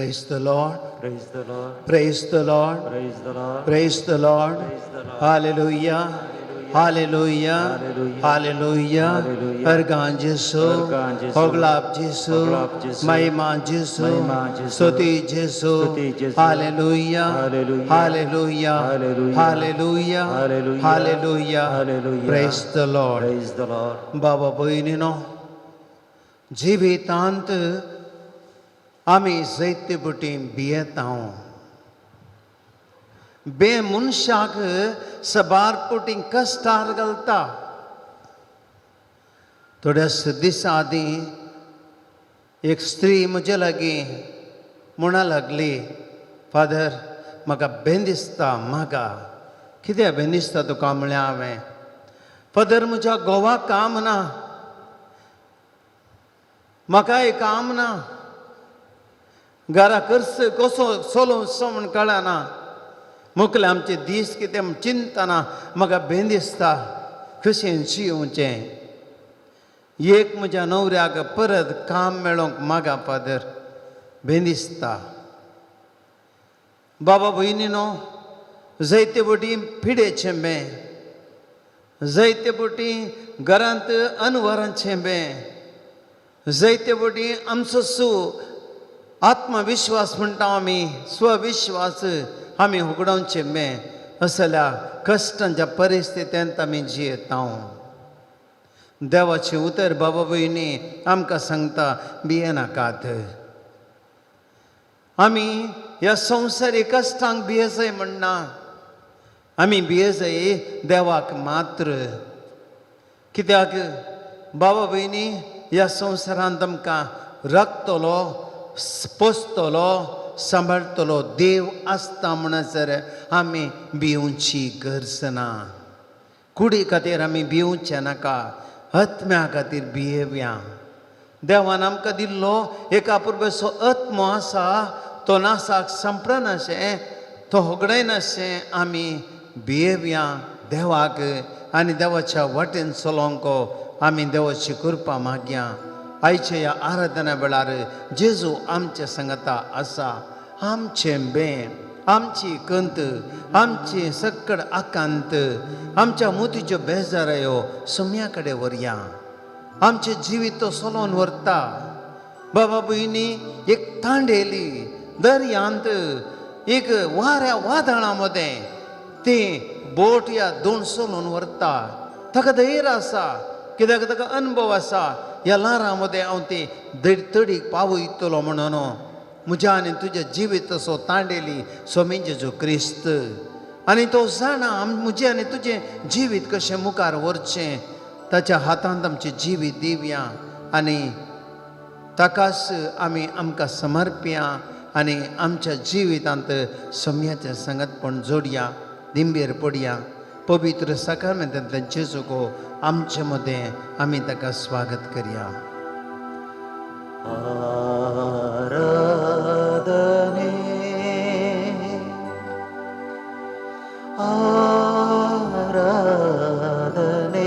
Praise the Lord. Praise the Lord. Praise the Lord. Praise the Lord. Praise the Lord. Praise the Lord. Hallelujah. Hallelujah. Hallelujah. Hallelujah. Hallelujah. अर्गां जेसू, अर्गां जेसू, होगलाप जेसू, होगलाप जेसू, महिमा जेसू, महिमा जेसू, स्तुति जेसू, स्तुति जेसू, hallelujah. Hallelujah. Hallelujah. Hallelujah. Hallelujah. Hallelujah. Hallelujah. Hallelujah. Praise the Lord. Praise the Lord. बाबा भयणीनो, जिवितांत आमी जैते बोटी भियेता. बे मनशाक सबार पोटी कश्टार घालता. थोड्याच दिसां आदीं एक स्त्री म्हजे लागीं म्हणा लागली, फादर, म्हाका बेन दिसता. म्हाका कितें बेन दिसता तुका म्हळें हांवें. फादर, म्हज्या घोवाक काम ना, म्हाकाय काम ना, घरा खर्च कसो चलोवचो म्हूण कळना, मुखले आमचे दीस कितें म्हूण चिंतना म्हाका बेन दिसता, कशें जियोवचें. एक म्हज्या न्हवऱ्याक परत काम मेळोंक म्हाका फादर बेन दिसता. बाबा भयणीनो, जायते बोटी पिडेचें बें, जायते बोटी घरांत अनवरांचें बें, जायते बोटी आमचो सु आत्मविश्वास म्हणटा आमी, स्वविश्वास आमी उगडावचें बें, असल्या कश्टांच्या परिस्थितींत आमी जियेता. देवाचें उतर, बाबा भयणी, आमकां सांगता, भियेनाकात. आमी ह्या संवसारीक कश्टांक भियेजय म्हणना, आमी भियेजय देवाक मात्र. कित्याक बाबा भयणी, ह्या संवसारांत आमकां राखतलो, पोसतलो, सांबाळटलो देव आसता म्हणसर आमी भिवची गरज ना. कुडी खातीर आमी भिवचें नाका, आत्म्या खातीर भियेवया. देवान आमकां दिल्लो एका पुर्वेचो आत्मो आसा, तो नासाक संपनाशें, तो होगडायनाशें. आमी भियेवया देवाक आनी देवाच्या वाटेन चलोवंक आमी देवाची कृपा मागया. आयच्या ह्या आराधना वेळार जेजू आमचे सांगता आसा. आमचें बें, आमची कंत, आमची सक्कड आकांत, आमच्या मोतीच्यो बेजारायो सोम्या कडेन व्हरया. आमचें जिवीत तो चलोवन व्हरता. बाबा भयणी, एक तांडेली दर्यांत, एक वाऱ्या वादळां मदें ती बोट या दोन चलोवन व्हरता. ताका धैर्य आसा, कित्याक ताका अनुभव आसा, ह्या ल्हारां मदें हांव ती तडीक पावयतलो म्हणून. म्हज्या आनी तुज्या जिवीत असो तांडेली स्वामी जेजू क्रिस्त आनी तो जाणा म्हजें आनी तुजें जिवीत कशें मुखार व्हरचें. ताच्या हातांत आमचें जिवीत दिवया आनी ताकाच आमी आमकां समर्पया आनी आमच्या जिवितांत सम्याचें संगतपण जोडया. दिंबेर पडया. पवित्र साकारमेंतांतल्यान जेजूको आमचे मदें आमी ताका स्वागत करया. आराधने, आराधने, आराधने.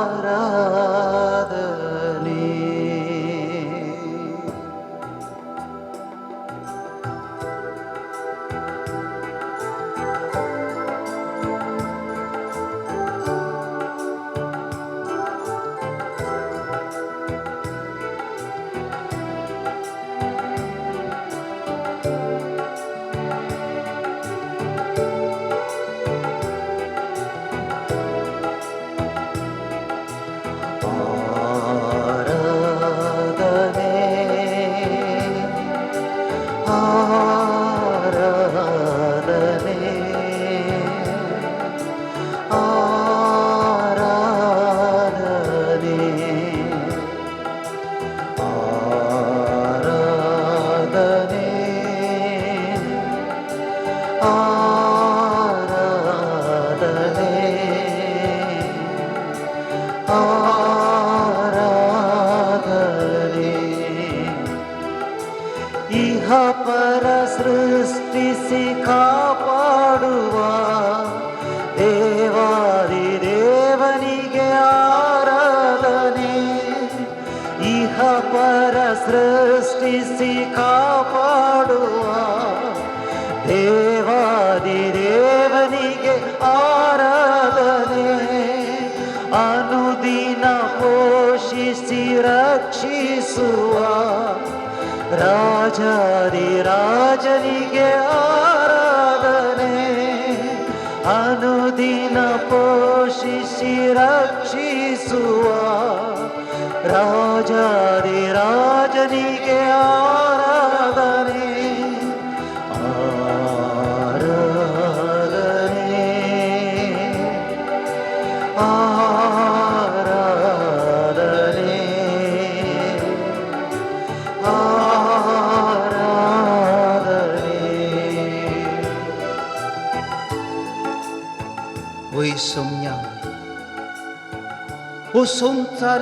आराधने, आराधने, आराधने, आराधने, आराधने, ಆರಾಧನೆ. ಇಹ ಪರ ಸೃಷ್ಟಿಸಿ ಕಾಪಾಡುವ ದೇವಾದಿ ದೇವನಿಗೆ ಆರಾಧನೆ. ಇಹ ಪರ ಸೃಷ್ಟಿಸಿ ಕಾಪಾಡುವ ದೇವಾದಿ ದೇವನಿಗೆ ಆರಾಧನೆ. ಅನುದಿನ ಪೋಷಿಸಿ ರಕ್ಷಿಸುವ ರಾಜಾದಿ ರಾಜನಿಗೆ ಆರಾಧನೆ. ಅನುದಿನ ಪೋಷಿಸಿ ರಕ್ಷಿಸುವ ರಾಜಾದಿ ರಾಜನಿಗೆ ಆರಾಧನೆ. ಆರಾಧನೆ, ಆರಾಧನೆ, ಆರಾಧನೆ. वय सोम्या, हो संवसार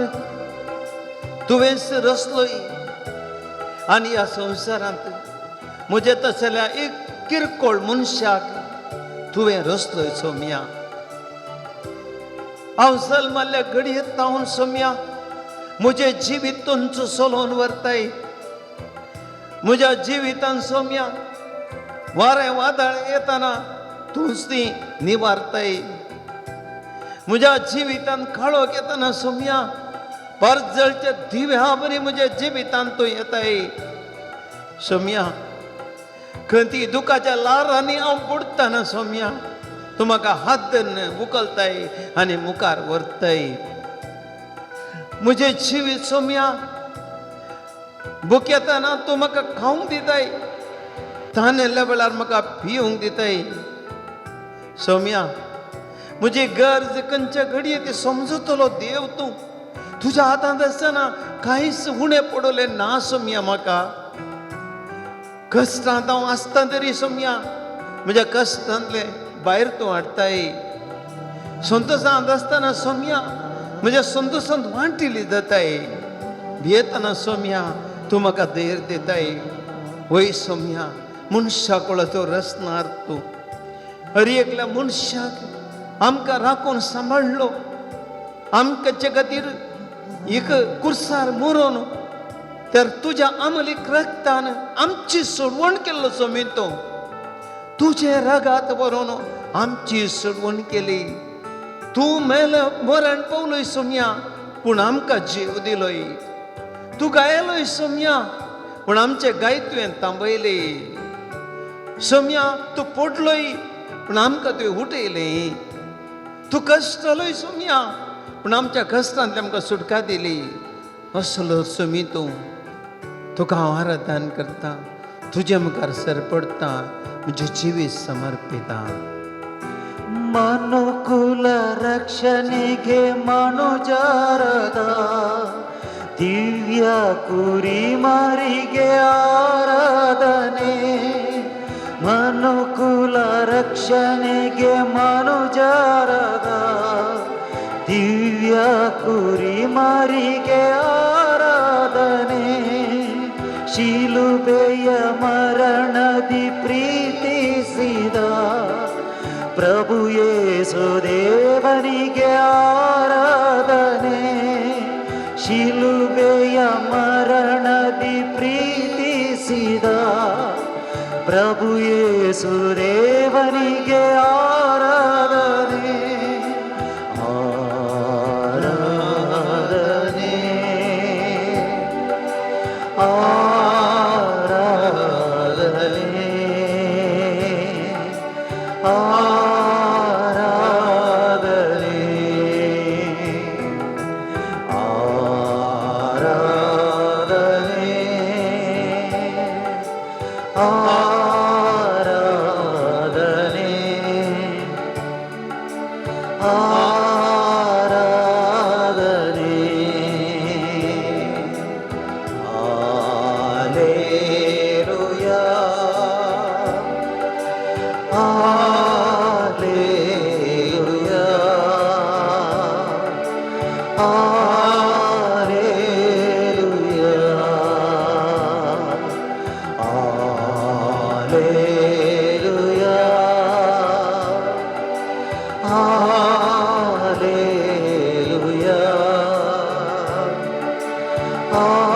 तुवेंच रचलोय आनी ह्या संवसारांत म्हज्या तसल्या एक किरकोळ मनशाक तुवें रचलोय सोम्या. हांव जल्मल्ल्या घडयेत तावन सोम्या म्हजें जिवीत तुमचो चलोवन व्हरताय. म्हज्या जिवितान सोम्या वारें वादळ येतना तूंच ती निवारताय. म्हज्या जिवितान काळोख येतना सोम्या परजळच्या दिव्या बरी म्हज्या जिवितान तूं येताय सोम्या. खंय ती दुखाच्या ल्हारांनी हांव बुडटना सोम्या तूं म्हाका हात धरून उखलताय आनी मुखार व्हरताय. म्हजें जिवीत सोम्या भुकेतना तूं म्हाका खावंक दिताय, तानेल्ल्या वेळार म्हाका पिवंक दिताय सोम्या. म्हजी गरज खंयच्या घडये ती समजतलो देव तूं. तुज्या हातांत आसतना कांयच उणें पडलें ना सोम्या. म्हाका कश्टांत हांव आसता तरी सोम्या म्हज्या कश्टांतलें भायर तूं हाडटाय. संतोशांत आसतना सोम्या म्हज्या संतोशांत वांटिली जाताय. भियेतना सोम्या तूं म्हाका धैर्य दिताय. वय सोम्या, मनशा कुळाचो रचणार तूं. हर एकल्या मनशाक आमकां राखून सांबाळ्ळो, आमकांचे खातीर एक कुर्सार मरोन तर तुज्या अमलीक रक्तान आमची सोडवण केल्लो सोमी. तो तुजें रगात बरोवन आमची सोडवण केली. तूं मेल मरण पावलोय सोम्या, पूण आमकां जीव दिलोय. तूं गायलोय सोम्या, पूण आमचे गाय तुवें थांबयले सोम्या. तूं पडलोय, पूण आमकां तुवें उठयलें. तूं कश्टलोय सोम्या, पूण आमच्या कश्टांतली आमकां सुटका दिली. असलो सोमी तूं. तुका हांव आराधन करता, तुजे मुखार सरपडटा, म्हजें जिवीत समर्पिता. ಮನುಕುಲ ರಕ್ಷಣೆಗೆ ಮನುಜರದ ದಿವ್ಯ ಕುರಿಮರಿಗೆ ಆರಾಧನೆ. ಮನುಕುಲ ರಕ್ಷಣೆಗೆ ಮನುಜರದ ದಿವ್ಯ ಕುರಿಮರಿಗೆ ಆರಾಧನೆ. ಶಿಲುಬೆಯ ಮರಣದಿ ಪ್ರೀತಿಸಿದ ಪ್ರಭು ಯೇಸು ದೇವನಿಗೆ ಆರಾಧನೆ. ಶಿಲುಬೆಯ ಮರಣದಿ ಪ್ರೀತಿಸಿದ ಪ್ರಭು ಯೇಸು ದೇವನಿಗೆ ಆರಾಧನೆ. ಆರಾಧನೆ, ಆರಾಧನೆ, ಆರಾಧನೆ, ಆರಾಧನೆ, ಆರಾಧನೆ, ಆರಾಧನೆ. Hallelujah, hallelujah, hallelujah, hallelujah, hallelujah.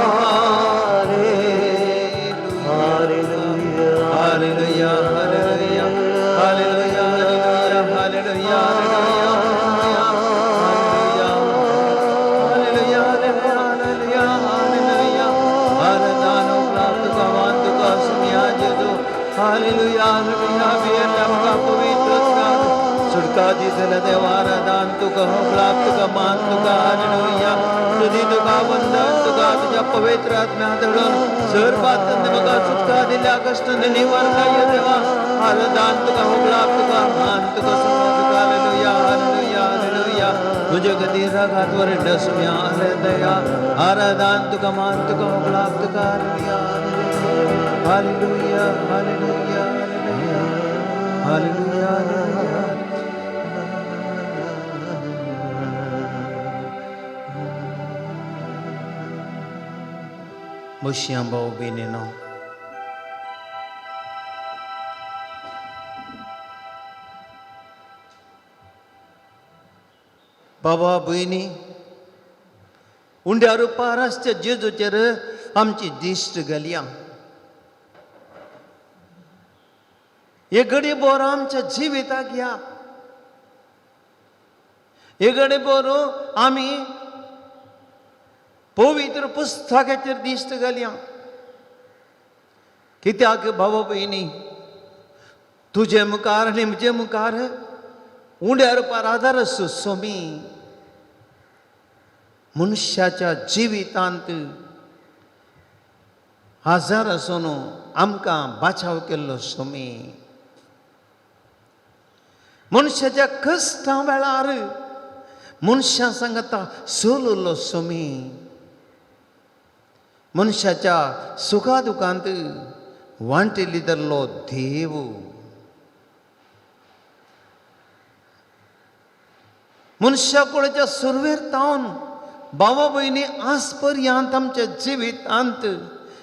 Hallelujah hallelujah. भियेल्ल्या म्हाका पवित्र आत्म्यान सुटका दितले देवा. आराधन तुका, होगळाप तुका, मान तुका. हालेलुया. तुदी तुका, वंदन तुका. तुझ्या पवित्र आत्म्या धडून सर पातन म्हाका सुटका दिल्या, कष्ट निवारला ये देवा. आराधन तुका, होगळाप तुका, मान तुका, समा तुका. Hallelujah hallelujah hallelujah. तुझ्या गती रागात वरड सुम्या आले दया. आराधन तुका, मान तुका, होगळाप तुका. Hallelujah hallelujah hallelujah hallelujah hallelujah. बसया भाऊ भयणीनो. बाबा भयणी, उंड्या रुपार आसच्या जेजूचेर आमची दिश्ट घालया. हे घडी बोर आमच्या जिविताक या. हे घडी बोर आमी पवित्र पुस्तकाचेर दिश्ट घालया. कित्याक बाबा भयणी, तुजे मुखार आनी म्हजे मुखार उंड्या रुपार आदार आसो सोमी मनशाच्या जिवितांत हजार आसून आमकां बाचाव केल्लो सोमी, मनशाच्या कश्टां वेळार मनशां सांगता सोलुल्लो सोमी, मनशाच्या सुखा दुखांत वांटेली धरलो देव. मनशा कुळाच्या सुरवेर तावन बाबा भयणी आज पर्यंत आमच्या जिवितांत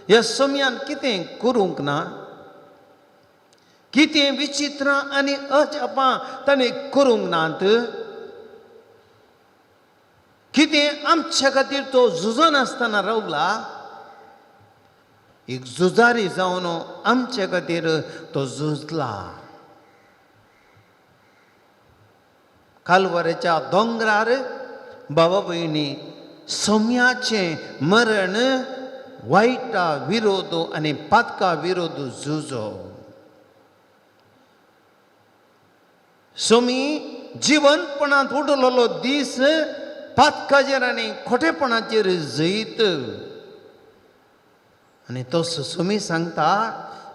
ह्या समयान कितें करूंक ना, कितें विचित्रां आनी अजापां ताणें करूंक नात, कितें आमच्या खातीर तो झुजनासतना रावला. एक झुजारी जावन आमचे खातीर तो झुजला. कालवारेच्या दोंगरार बाबा भयणी सोम्याचें मरण वायटा विरोध आनी पातका विरोध झुजो. सोमी जिवंतपणांत उडलेलो दीस पातकाचेर आनी खोटेपणाचेर जैत. आनी तो सोमी सांगता,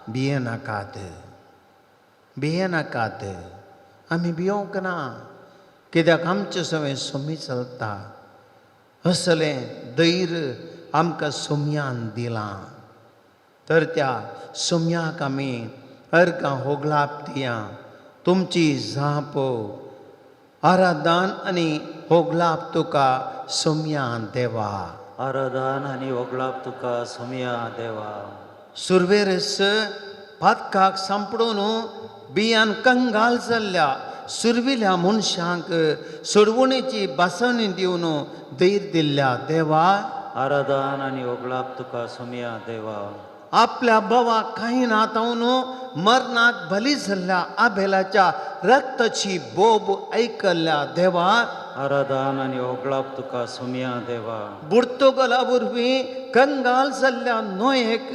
भियेनाकात, भियेनाकात. आमी भियोंक ना, कित्याक आमचे सवें सोमी चलता. असलें धैर्य आमकां सोम्यान दिलां, तर त्या सोम्याक आमी अर्गां होगळाप दिया. तुमची जाप आराधन आनी होगळाप तुका सोम्या देवा. आराधन आनी होगळाप तुका सोमया देवा. सुरवेरस पातकाक सांपडून बियान कंगाल जाल्ल्या सुरविल्या मनशांक सोडवणेची बासवणी दिवन धैर्य दिल्ल्या देवा. आराधन आनी होगळाप तुका सोमया देवा. आपल्या भावा कांय नातावन मरणाक बली जाल्ल्या आबेलाच्या रक्ताची बोब आयकल्ल्या देवा. आराधन आनी होगळाप तुका सोमया देवा. बुर्तुगोला वरवीं कंगाल जाल्ल्या न्हंयेक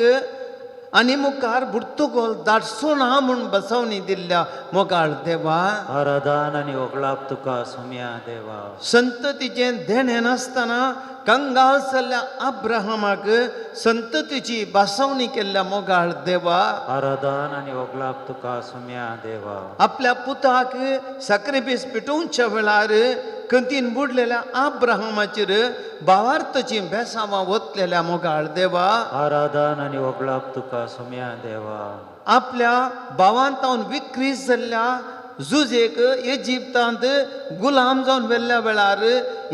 आनी मुखार बुर्तुगोल धाडसो ना म्हूण बसवणी दिल्ल्या मोगाळ देवा. आराधन आनी होगळाप तुका सोमया देवा. संततीचें देणें नासतना कंगाल जाल्ल्या अब्राहमाक संततीची बासवणी केल्ल्या मोगाळ देवा. आराधन आनी होगळाप तुका सोमया देवा. आपल्या पुताक साक्रिफीस पेटोवच्या वेळार कंतीन बुडलेल्या अब्राहमाचेर भावार्थची बेसांवां वतलेल्या मोगाळ देवा. आराधन आनी होगळाप तुका सोमया देवा. आपल्या भावांतावन विक्री जाल्ल्या जुजेक इजिप्तांत गुलाम जावन व्हेल्ल्या वेळार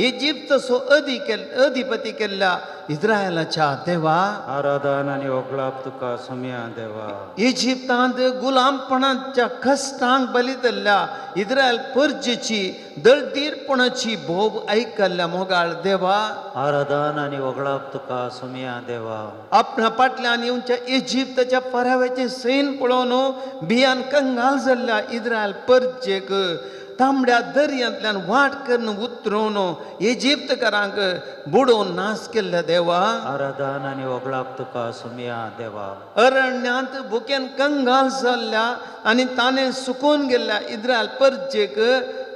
इजिप्तसो अधिपती केल्ल्या इस्रायलाच्या देवा. आराधन आनी होगळाप तुका सोमया देवा. इजिप्तांत गुलामपणाच्या कश्टांक बली दिल्ल्या इस्रायल परजेची दळदीरपणाची भोव आयकल्ल्या मोगाळ देवा. आराधन आनी होगळाप तुका सोमया देवा. आपणा फाटल्यान येवच्या इजिप्ताच्या पराव्याचें सैन पळोवन बियान कंगाल जाल्ल्या इस्रायल परजेक तांबड्या दर्यांतल्यान वाट करून उतरोवन इजिप्तकारांक बुडोवन नाश केल्ल्या देवा. आराधन आनी वगळाप तुका सुमया देवा. अरण्यांत भुकेन कंगाल जाल्ल्या आनी ताणें सुकून गेल्ल्या इद्रायल परजेक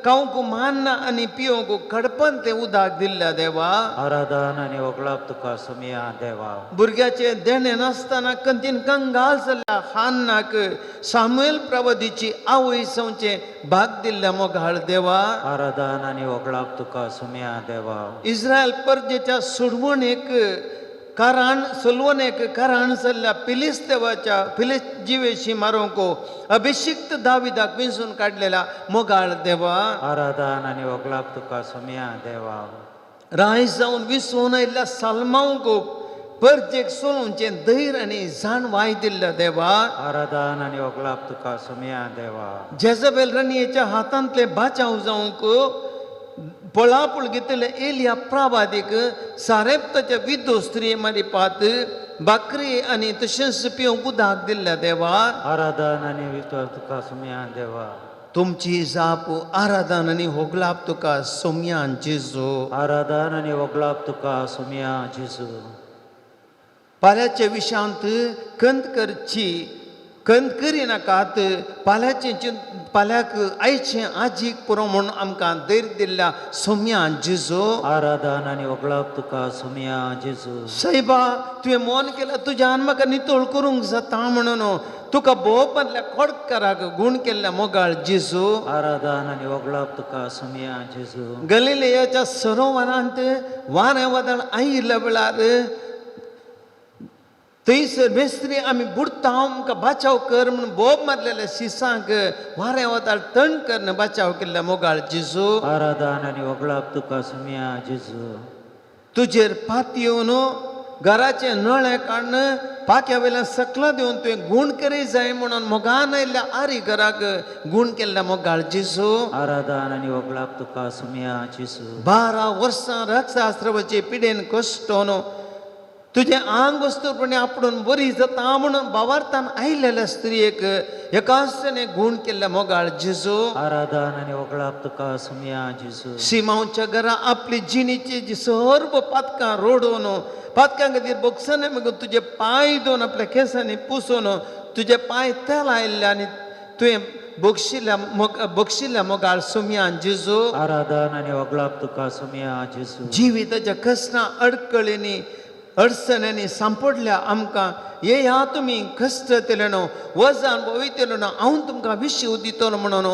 खावंक मान्न आनी पिवंक खडपन तें उदक दिल्ल्या देवा. आराधन आनी वगळाप तुका सुमया देवा. भुरग्याचे देणें नासतना कंतीन कंगाल जाल्ल्या हान्नाक सामुएल प्रवदीची आवय जावचें भाग दिल्ल्या मोगाळ देवा. आराधन आनी वगळाप तुका सुमया देवा. इस्रायल परजेच्या सोडवणेक कारण सोलवणेक कारण जाल्ल्या फिलिस्तेवाच्या फिलिस जिवेशी मारूंक अभिषिक्त दाविदाक विंचून काडलेल्या मोगाळ देवा. आराधन आनी वगळाप तुका सुमया देवा. राय जावन विसवून आयिल्ल्या साल्मांवक परजेक सोलोवचें धैर्य आनी जाणवाय दिल्ल्या देवा. आराधन आनी वगळाप तुका सुमया देवा. जेजबेल रणयेच्या हातांतले बाचाव जावंक पळापळ घेतिल्ले एलिया प्रावादीक सारेप्ताच्या विदो स्त्री मारिपात भाकरी आनी तशेंच पिवंक उदक दिल्ल्या देवा. आराधन आनी विश्वास तुका सुमया देवा. तुमची जाप आराधन आनी होगलाप तुका सोमयान जेजू. आराधन आनी वगळाप तुका सुमया जेजू. पाल्याच्या विशांत कंत करची कंत करिनाकात पाल्याचें पाल्याक आयचें आजीक पुरो म्हूण आमकां धैर्य दिल्ल्या सोमयान जेजू. आराधन आनी वगळाप तुका सुमया जेजू. सायबा, तुवें मोन केला तुज्यान म्हाका नितळ करूंक जाता म्हणून तुका भोव मारल्या खोडकाराक गूण केल्ल्या मोगाळ जेजू. आराधन आनी वगळाप तुका सुमया जेजू. गलिलेयाच्या सरोवरांत वारें वादळ आयिल्ल्या वेळार थंयसर मेस्त्री आमी बुडटा आमकां बाचाव कर म्हणून बोब मारलेल्या शिसांक वारें वादळ तण करून बाचाव केल्ल्या मोगाळ जेजू. आराधन आनी वगळाप तुका सुमया जेजू. तुजेर पात येवन घराचे नळे काडून पाक्या वयल्यान सकला दिवन तुवें गूण करी जाय म्हणून मोगान आयिल्ल्या आरी घराक गूण केल्ल्या मोगाळ जेजू. आराधन आनी वगळाप तुका सुमया जेजू. 12 वर्सां रक्षास्त्रवाचे पिडेन कश्टोन तुजें आंग वस्तूपणे आपणून बरी जाता म्हणून भावार्थान आयिल्ल्या स्त्रियेक एकासने गूण केल्ल्या मोगाळ जेजू. आराधन आनी वगळाप तुका सुमया जेजू. सिमांवच्या घरा आपली जिणेची जी सर्व पातकां रोडोवन पातकां खातीर बोगसने मगो तुजे पांय धुवन आपल्या केंसांनी पुसून तुजे पांय तेल आयिल्ले आनी तुवें बक्षिल्ल्या मोग बक्षिल्ल्या मोगाळ सुमयान जेजू. आराधन आनी वगळाप तुका सुमया जेजू. जिविताच्या कश्टां अडकळींनी अडचण्यांनी सांपडल्या आमकां येया तुमी कश्ट केले न्हू वजन भोवितलो न्हू हांव तुमकां विशीव दितलो म्हणून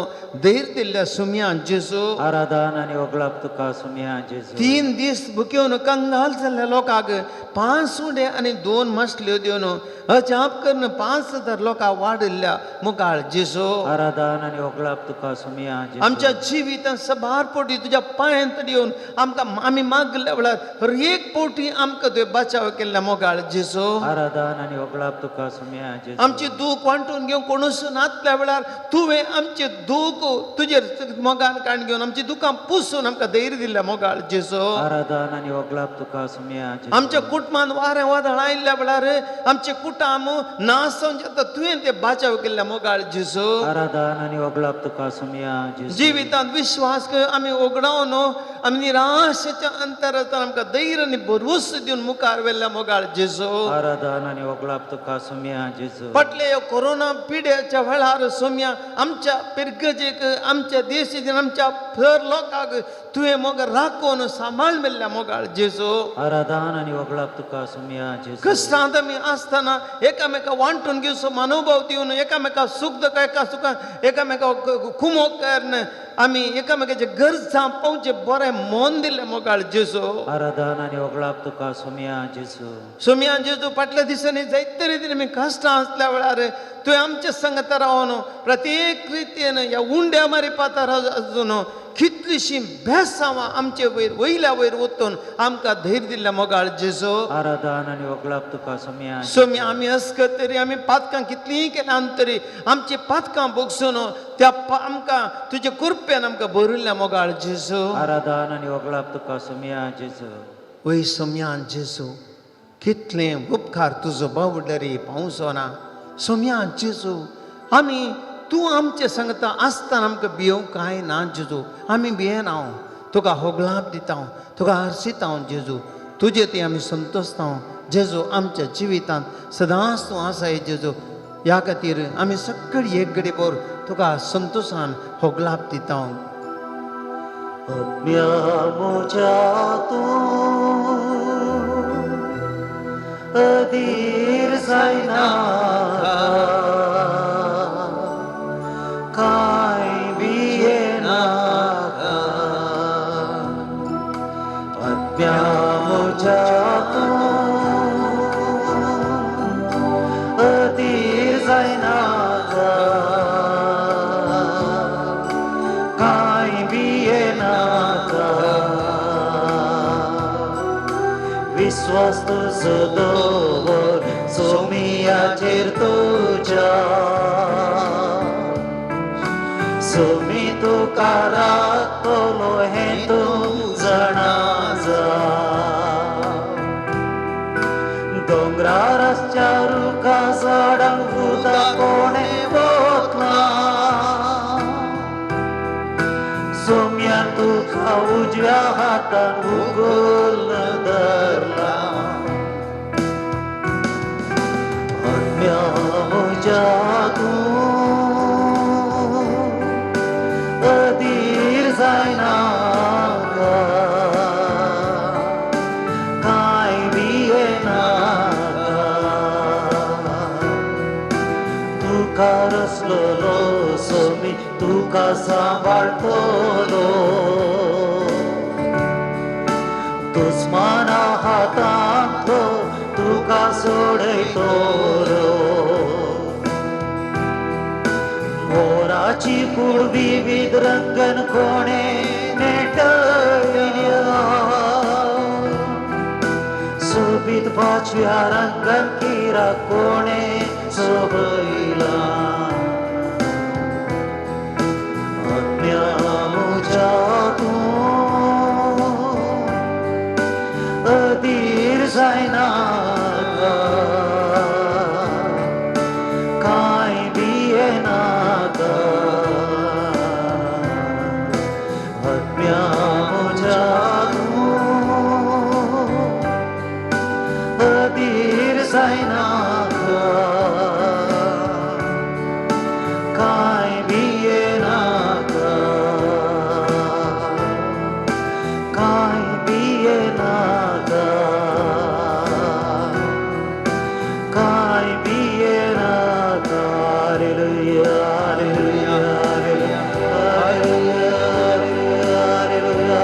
धैर्य दिल्ल्या सुमयान जेजू. आराधन आनी वगळाप तुका सुमया जेजू. 3 दीस भुकेवन कंगाल जाल्ल्या लोकांक 5 उडे आनी 2 मासल्यो दिवन अजाप करून 5000 लोकांक वाडिल्ल्या मुखार जेजू. आराधन आनी वगळाप तुका सुमया जेजू. आमच्या जिवितांत सबार पोटी तुज्या पांयांत येवन आमकां आमी मागल्या वेळार हर एक पोटी आमकां तुवें बचाव केल्ल्या मोगाळ जेजू. आराधन आनी वगळाप तुका सुमया जेजू. आमची दूख वांटून घेवन कोणूच नातल्या वेळार तुवें आमचे दूख तुजेर मोगान काडून घेवन आमची दुकां पुसून आमकां धैर्य दिल्ल्या मोगाळ जेजू. आराधन आनी वगळाप तुका सुमया जेजू. आमच्या कुटुंबान वारें वादळ आयिल्ल्या वेळार आमचे कुटुंब नाश जावन जाता तुवें ते बाचाव केल्ल्या मोगाळ जेजू. आराधन आनी वगळाप तुका सुमया जेजू. जिवितांत विश्वास आमी ओगडावन आमी निराशेच्या अंतरांत आमकां धैर्य आनी भरवंस दिवन मुखार व्हेल्ल्या मोगाळ जेजू. आराधन आनी वगळाप तुका सुमया जेजू. फाटले ह्या कोरोना पिड्याच्या वेळार सोम्या आमच्या पिरगजेक आमच्या देशाचेर आमच्या थर लोकांक तुवें मोग राखून सांबाळ मेल्ल्या मोगाळ जेजू. आराधन आनी वगळाप तुका सुमया जेजू. क्रिस्तांत आमी आसतना एकामेका वांटून घेवचो मनोभाव दिवन एकामेका सूख दुख्ख एका सुखान एकामेका कुमोक करून आमी एकामेकाचे गरजां पावचें बरें मन दिल्लें मोगाळ जेजू. आराधन आनी वगळाप तुका सुमया जेजू. सोम्या जेजू फाटल्या दिसांनी जायते रितीन आमी कश्टां आसल्या वेळार तुवें आमच्या संगता रावन प्रत्येक रितीन ह्या उंड्या मारिपातार आसून कितलीशीं बेसांवां आमचे वयर वयल्या वयर वतून आमकां धैर्य दिल्ल्या मोगाळ जेजू. आराधन आनी वगळाप तुका सुमया. सोमी आमी अस्कत तरी आमी पातकां कितलींय केल्या तरी आमची पातकां भोगसून त्या आमकां तुजे कृपेन आमकां भरिल्ल्या मोगाळ जेजू. आराधन आनी वगळाप तुका सुमया जेजू. वय सोम्यान जेजू, कितलें उपकार तुजो बावडरी पावचो ना सोम्यान जेजू. आमी तूं आमचें सांगता आसतना आमकां भियोवंक कांय ना जेजू. आमी भियेना, हांव तुका होगलाप दिता, तुका हर्शिता हांव जेजू. तुजे ती आमी संतोशता जेजू. आमच्या जिवितांत सदांच तूं आसाय जेजू. ह्या खातीर आमी सगळी एक घडी भर तुका संतोशान होगलाप दिता. आत्म्या म्हज्या तूं अधीर जायनाका, कांय भियेनाका. आत्म्या म्हज्या तूं अधीर जायनाका, कांय भियेनाका. विश्वास तुजो दवर सोमियाचेर तुज्या, सोमी तुका राखतलो हें तूं जाणा जा. दोंगरार आसच्या रुखा झाडांक उदक कोणें वतलां, सोम्यान तुका उजव्या हातान उगोल धरला. आत्म्या म्हज्या तूं अधीर जायनाका, कांय भियेनाका. तुका रसलोलो सोमी तुका सांबाळटलो, दुस्माना हातांतलो तुका सोडयतलो. मोराची कूड विविध रंगन कोणे नेटयल्या, सोबीत पाचव्या रंगान किरा कोणे सोबयला. आत्म्या म्हज्या तूं अधीर जायनाका, कांय भियेनाका. आत्म्या म्हज्या तूं अधीर जायनाका, कांय भियेनाका, कांय भियेनाका, कांय भियेनाका. Hallelujah, hallelujah, hallelujah, hallelujah, hallelujah,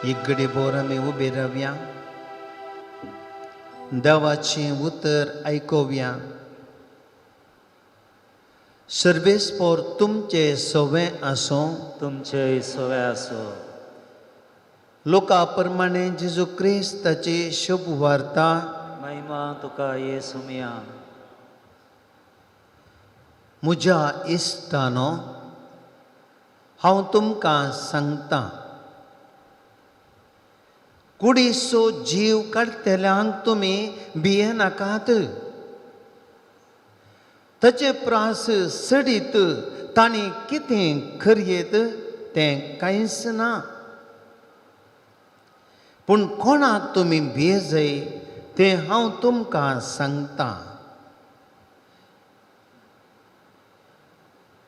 एक घडी भर आमी उबे रावया, देवाचें उतर आयकुया. सर्वेस्पोर तुमचे सवें आसूं. तुमचे सवे आसो. लोका प्रमाणे जेजू क्रिस्ताची शुभ वार्ता. महिमा तुका ये सुमिया. म्हज्या इश्टानो, हांव तुमकां सांगता, कुडीचो जीव काडटल्यांक तुमी भियेनाकात. ताचे प्रास सडीत तांणी कितें करयेत तें कांयच ना. पूण कोणाक तुमी भियेजय तें हांव तुमकां सांगता.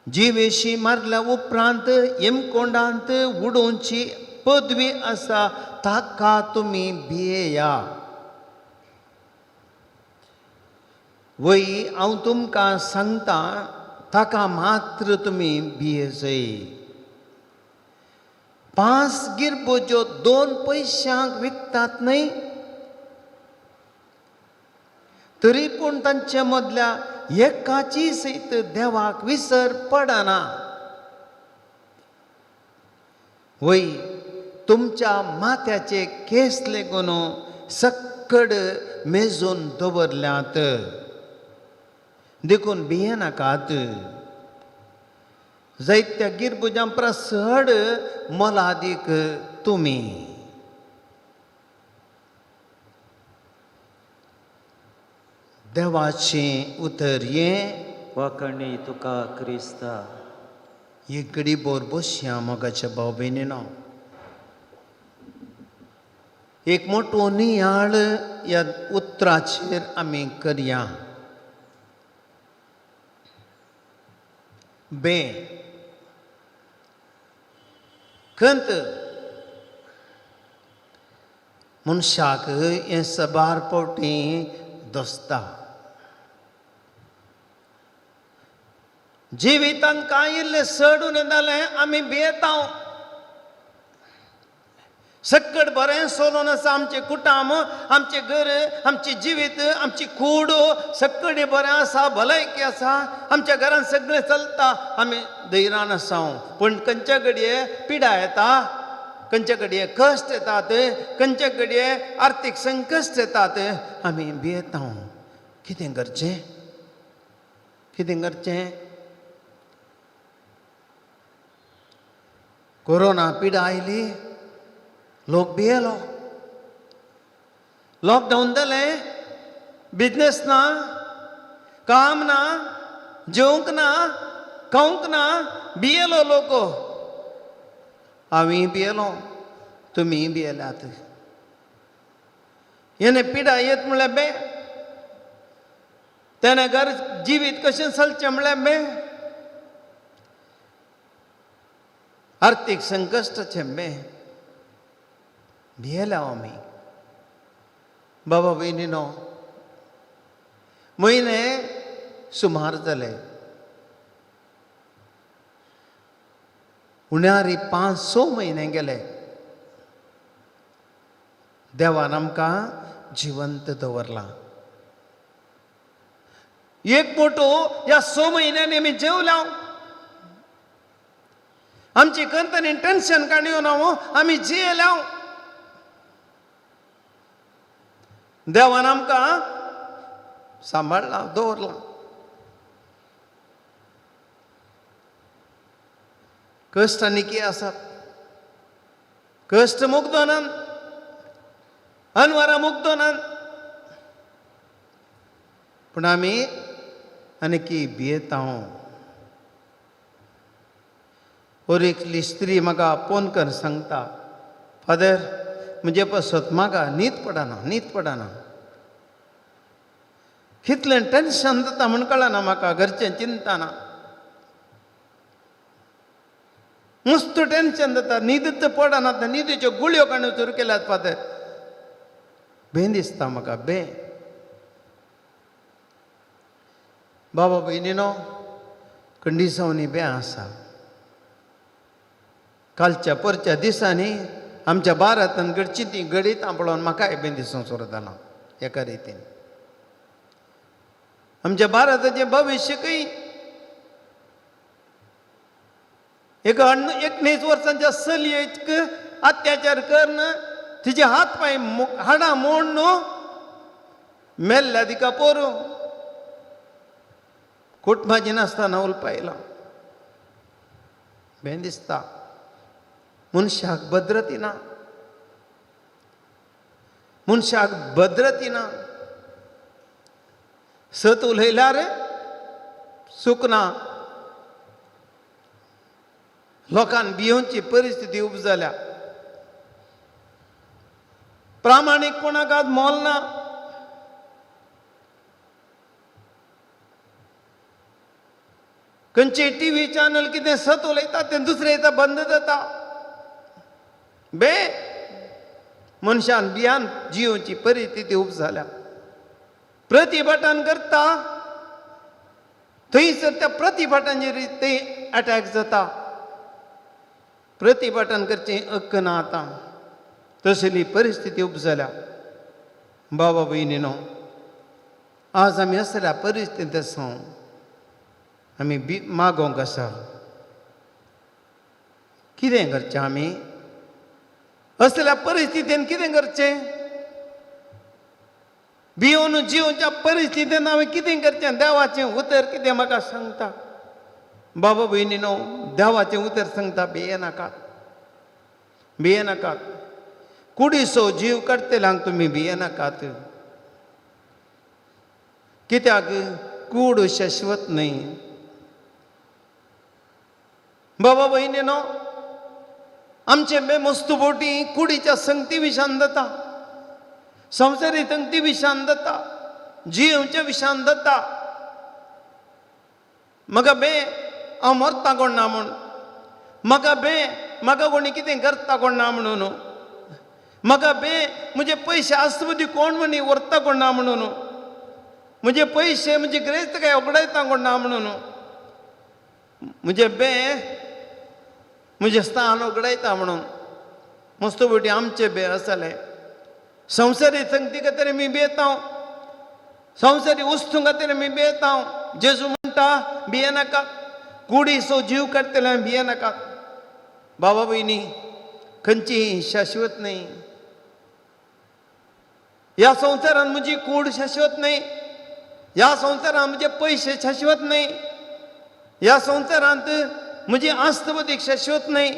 जिवेशी मारल्या उपरांत यमकोंडांत उडोवची पदवी आसा ताका तुमी भियेया. वय, हांव तुमकां सांगता, ताका मात्र तुमी भियेजय. 5 गिरबोज्यो 2 पयशांक विकतात न्हय? तरी पूण तांचे मदल्या एकाची सयत देवाक विसर पडना. वय तुमच्या माथ्याचे केस लेगून सक्कड मेजून दवरल्यात, देखून भियेनाकात. जायत्या गिरबुजां परस चड मोलादीक तुमी. देवाचें उतर हें. वाखाणी तुका क्रिस्ता. एक घडी बोर बसया मोगाच्या भाव भयणीनो. एक मोटो नियाळ ह्या उतराचेर आमी करया. बे खंत मनशाक हें सबार फावटी दसता. जिवितांत कांय इल्लें चड उणें जालें आमी भियेता. सक्कड बरें सोलून आसा आमचें कुटाम, आमचें घर, आमचें जिवीत, आमची कूड सक्कडी बरें आसा, भलायकी आसा, आमच्या घरान सगळें चलता, आमी धैर्यान आसा. पूण खंयच्या घडये पिडा येता, खंयच्या घडये कश्ट येतात, खंयच्या घडये आर्थीक संकश्ट येतात, आमी भियेता. कितें करचें, कितें करचें? कोरोना पिडा आयली, लोक भियेलो, लॉकडावन जालें, बिजनेस ना, काम ना, जेवंक ना, खावंक ना, भियेलो लोक. हांवूय भियेलो, तुमीय भियेल्यात. हेणे पिडा येत म्हणल्यार बे, तेणें घर जिवीत कशें चलचें म्हणल्यार बे, आर्थीक संकश्टाचें बे, भियेल्या आमी. बाबा भयणीनो, म्हयने सुमार जाले, उण्यारी 5-6 म्हयने गेले, देवान आमकां जिवंत दवरला. एक फोटो ह्या 6 म्हयन्यांनी आमी जेवल्या, आमची कंतनी टेन्शन काडून ना, आमी जियेल्या. देवान आमकां सांबाळ्ळा, दवरला. कश्ट आनी की आसात, कश्ट मुगदोनान, अनवरां मुगदोनान, पूण आमी आनी की भियेता. और एकली स्त्री म्हाका फोन कर सांगता, फादर म्हजे पासत म्हाका न्हीद पडना, न्हीद पडना, कितलें टेन्शन जाता म्हूण कळना म्हाका, घरचें चिंतना मस्त टेन्शन जाता, न्हीदच पडना, न्हिदेच्यो गुळयो काडून सुरू केल्यात फादर, भंय दिसता म्हाका, भंय. बाबा भयणीनो, कंडिसांवनी बें आसा. कालच्या परच्या दिसांनी आमच्या भारतान घडची ती घडीत पळोवन म्हाकाय बी दिसूंक सुरू जालां. एका रितीन आमच्या भारताचें भविश्यकय एक 19 वर्सांच्या चलयेक अत्याचार करून तिचे हात पांय हाडां मोडून मेल्ल्या तिका पोरूं कुटुंबाची नासतना उलपायला. भें दिसता मनशाक भद्रती ना, मनशाक भद्रती ना. सत उलयल्यार सूख ना, लोकांक भियोवची परिस्थिती उब जाल्या, प्रामाणीकपणाक आज मोल ना. खंयचे टीव्ही चॅनल कितें सत उलयता तें दुसरें येता बंद जाता. बे मनशान भियान जियोवची परिस्थिती उब जाल्या. प्रतिभटान करता थंयसर त्या प्रतिभटांचेर थंय अटॅक जाता. प्रतिभटान करचें हक्क ना आतां, तसली परिस्थिती उब जाल्या. बाबा भयणीनो, आज आमी असल्या परिस्थितींत आसा, आमी बी मागोंक आसा. कितें करचें आमी असल्या परिस्थितीन? कितें करचें? भियोन जिवच्या परिस्थितीन हांवें कितें करचें? देवाचें उतर कितें म्हाका सांगता? बाबा भयणीनो, देवाचें उतर सांगता, भियेनाकात, भियेनाकात. कुडीचो जीव काडटल्यांक तुमी भियेनाकात, कित्याक कूड शाश्वत न्हय. बाबा भयणीनो, आमचे बेमस्तू बोटी कुडीच्या संगती विशान जाता, संवसारी संगती विशान जाता, जिवच्या विशान जाता. म्हाका बे हांव मरता कोण ना म्हूण, म्हाका बे म्हाका कोणी कितें करता कोण ना म्हणून, म्हाका बे म्हजे पयशे आसता कोण म्हणी व्हरता कोण ना म्हणून, म्हजे पयशे म्हजी ग्रेस्त काय उगडायता कोण ना म्हणून, म्हजे बे म्हजें स्थान उगडायता म्हणून. मस्त बेटी आमचे बे आसले संवसारी संगती खातीर आमी भियेता, संवसारी वस्तू खातीर आमी भियेता. जेजू म्हणटा, भियेनाका, कुडीचो जीव काडटले आमी भियेनाका. बाबा भयणी, खंयची शाश्वत न्हय. ह्या संवसारान म्हजी कूड शाश्वत न्हय, ह्या संवसारान म्हजे पयशे शाश्वत न्हय, ह्या संवसारांत म्हजी आस्त बदीक शाश्वत न्हय.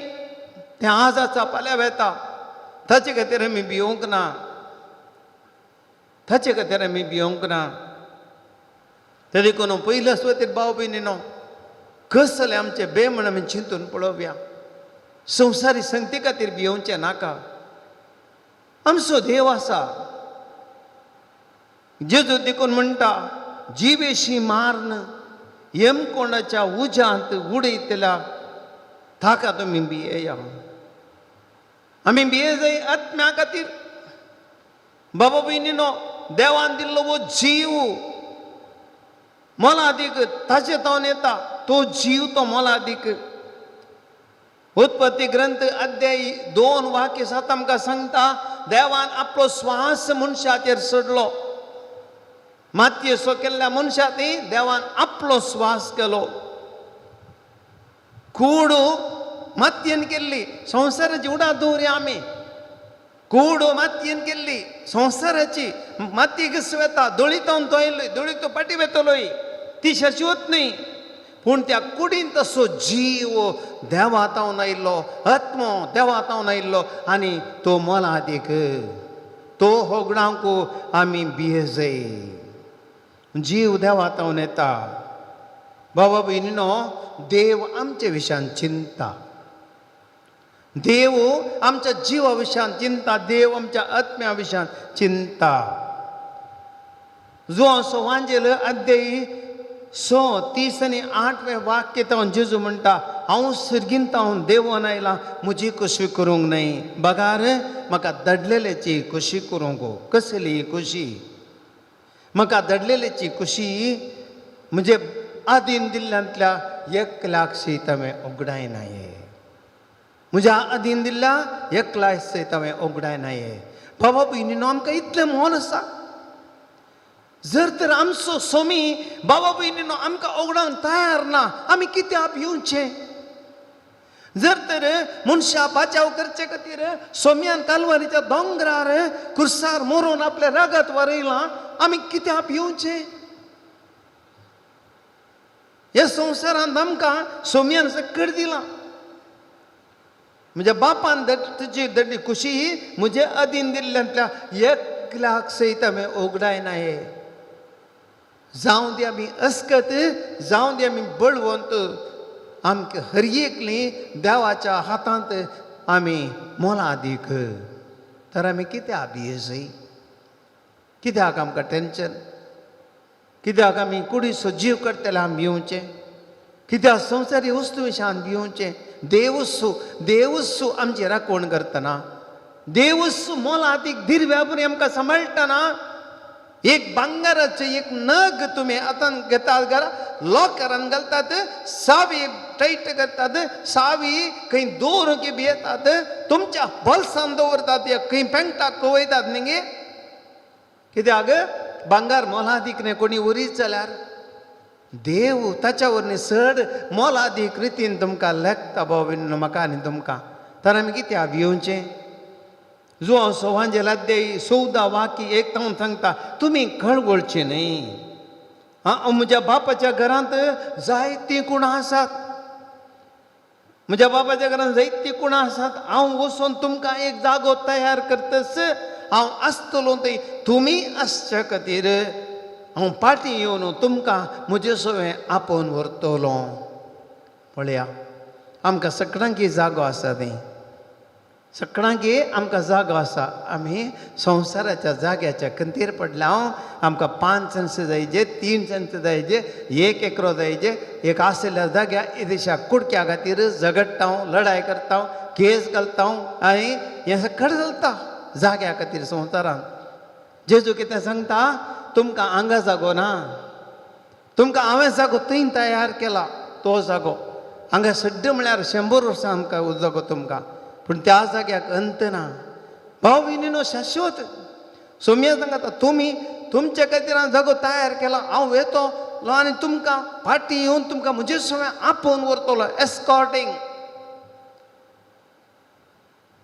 तें आज आसा फाल्यां वेता. ताचे खातीर आमी भियोंक ना, ताचे खातीर आमी भियोंक ना. ते देखून पयल्या सुवातेर भाव भयणीनो, कसलें आमचें बे म्हण आमी चिंतून पळोवया. संवसारी संगती खातीर भियोवचें नाका. आमचो देव आसा. जेजू देखून म्हणटा, जिवेशी माਰਨ यमकोंडाच्या उज्यांत उडयतल्या ताका तुमी भियेया. आमी भिये जाय आत्म्या खातीर. बाबा भयणीनो, देवान दिल्लो हो जीव मोलादीक, ताचे तावन येता तो जीव, तो मोलादीक. उत्पत्ती ग्रंथ अध्याय 2 वाक्य 7 आमकां सांगता, देवान आपलो श्वास मनशाचेर सोडलो. मातयेचो केल्ल्या मनशा ती देवान आपलो श्वास केलो. कूड मातयेन केल्ली, संवसाराची उडा दवरया आमी. कूड मातयेन केल्ली संवसाराची, माती कस वेता, दोळीतावन तो येयलो, दोळी तो फाटी वेतलोय, ती शाश्वत न्हय. पूण त्या कुडीन तसो जीव देवा तावन आयिल्लो, आत्मो देवा तावन आयिल्लो आनी तो मोलादीक. तो होगडावंक आमी भियेजय. जीव देवा तावन येता. बाबा भयणीनो, देव आमचे विशयान चिंता, देव आमच्या जिवा विशयान चिंता, देव आमच्या आत्म्या विशयान चिंता. जो सुवांजेल अध्याय 6:30 आनी 8वें वाक्य तावन जेजू म्हणटा, हांव सर्गीन तावन देवोन आयला म्हजी खोशी करूंक न्हय, बगार म्हाका दडलेल्याची खोशी करूंक. कसली खोशी? म्हाका दडलेल्याची खोशी म्हणजे आदीन दिल्ल्यांतल्या एकल्याक सयत हांवें उगडायनाये. म्हज्या आदीन दिल्ल्या एकल्याक सयत हांवें उगडायनाये. बाबा भयणीनो, आमकां इतलें मोल आसा. जर तर आमचो सोमी, बाबा भयणीनो, आमकां ओगडावंक तयार ना, आमी कित्याक येवचें? जर तर मनशा बाचाव करचे खातीर सोम्यान कालवारीच्या दोंगरार कुर्सार मरोन आपलें रगत वरयलां, आमी कित्याक येवचें? ह्या संवसारांत आमकां सोम्यान सकट दिलां. म्हज्या बापान तुजी दडली खुशी म्हजे अधीन दिल्ल्यांतल्या एकल्याक सयत हांवें ओगडायना. हे जावं दी आमी अस्कत, जावं दी आमी बळवंत, आमकां हर एकली देवाच्या हातांत आमी मोलादीक. तर आमी कित्याक भियेजय? कित्याक आमकां टेंशन? कित्याक आमी कुडीचो जीव करतले आमी भिवचें? कित्याक संवसारी वस्तू विशयान भिवचें? देवसू, देवसू आमची राखण करतना, देवसू मोलादीक दिरव्या बरी आमकां सांबाळटना, एक भांगराचें एक नग तुमी हातान घेतात, घरा लॉकरान घालतात, सावी टायट करतात, सावी खंय दवरूंक भियेतात, तुमच्या बोल्सान दवरतात या खंय पेंटाक वयतात न्ही. कित्याक? भांगार मोलादीक न्ही कोणी उरीत जाल्यार देव ताच्या वरवीं चड मोलादीक रितीन तुमकां लेखता भाव भयणीनो म्हाका आनी तुमकां. तर आमी कित्याक भियोवचें? जुवांव सोवांजेल अध्याय 14 वाक्य 1 तावन सांगता, तुमी कळवळचे न्हय. आं, म्हज्या बापाच्या घरांत जायतीं कुणां आसात, म्हज्या बापाच्या घरांत जायतीं कुणां आसात. हांव वचून तुमकां एक जागो तयार करतस हांव आसतलो थंय तुमी आसच्या खातीर हांव फाटीं येवन तुमकां म्हजे सवें आपोवन व्हरतलो. पळया, आमकां सगळ्यांक जागो आसा, थंय सगळ्यांक आमकां जागो आसा. आमी संवसाराच्या जाग्याच्या खंतीर पडल्या. हांव आमकां 5 सेंस जायजे, 3 सेंस जायजे, 1 एकरो जायजे. एक आशिल्ल्या जाग्या येदेशा कुडक्या खातीर झगडटा, लढाय करता, केस घालता आनी हें सगळें चलता जाग्या खातीर संवसारांत. जेजू कितें सांगता, तुमकां हांगा जागो ना, तुमकां हांवें जागो थंय तयार केला तो जागो. हांगा सड्ड म्हळ्यार 100 वर्सां आमकां जागो तुमकां, पूण त्या जाग्याक अंत ना. भाव भयणीनो, शाश्वत सोम्या सांगता, तुमी तुमच्या खातीर हांव जागो तयार केला, हांव वेतो आनी तुमकां फाटीं येवन तुमकां म्हजे सगळें आपोवन व्हरतलो. एस्कॉर्टिंग.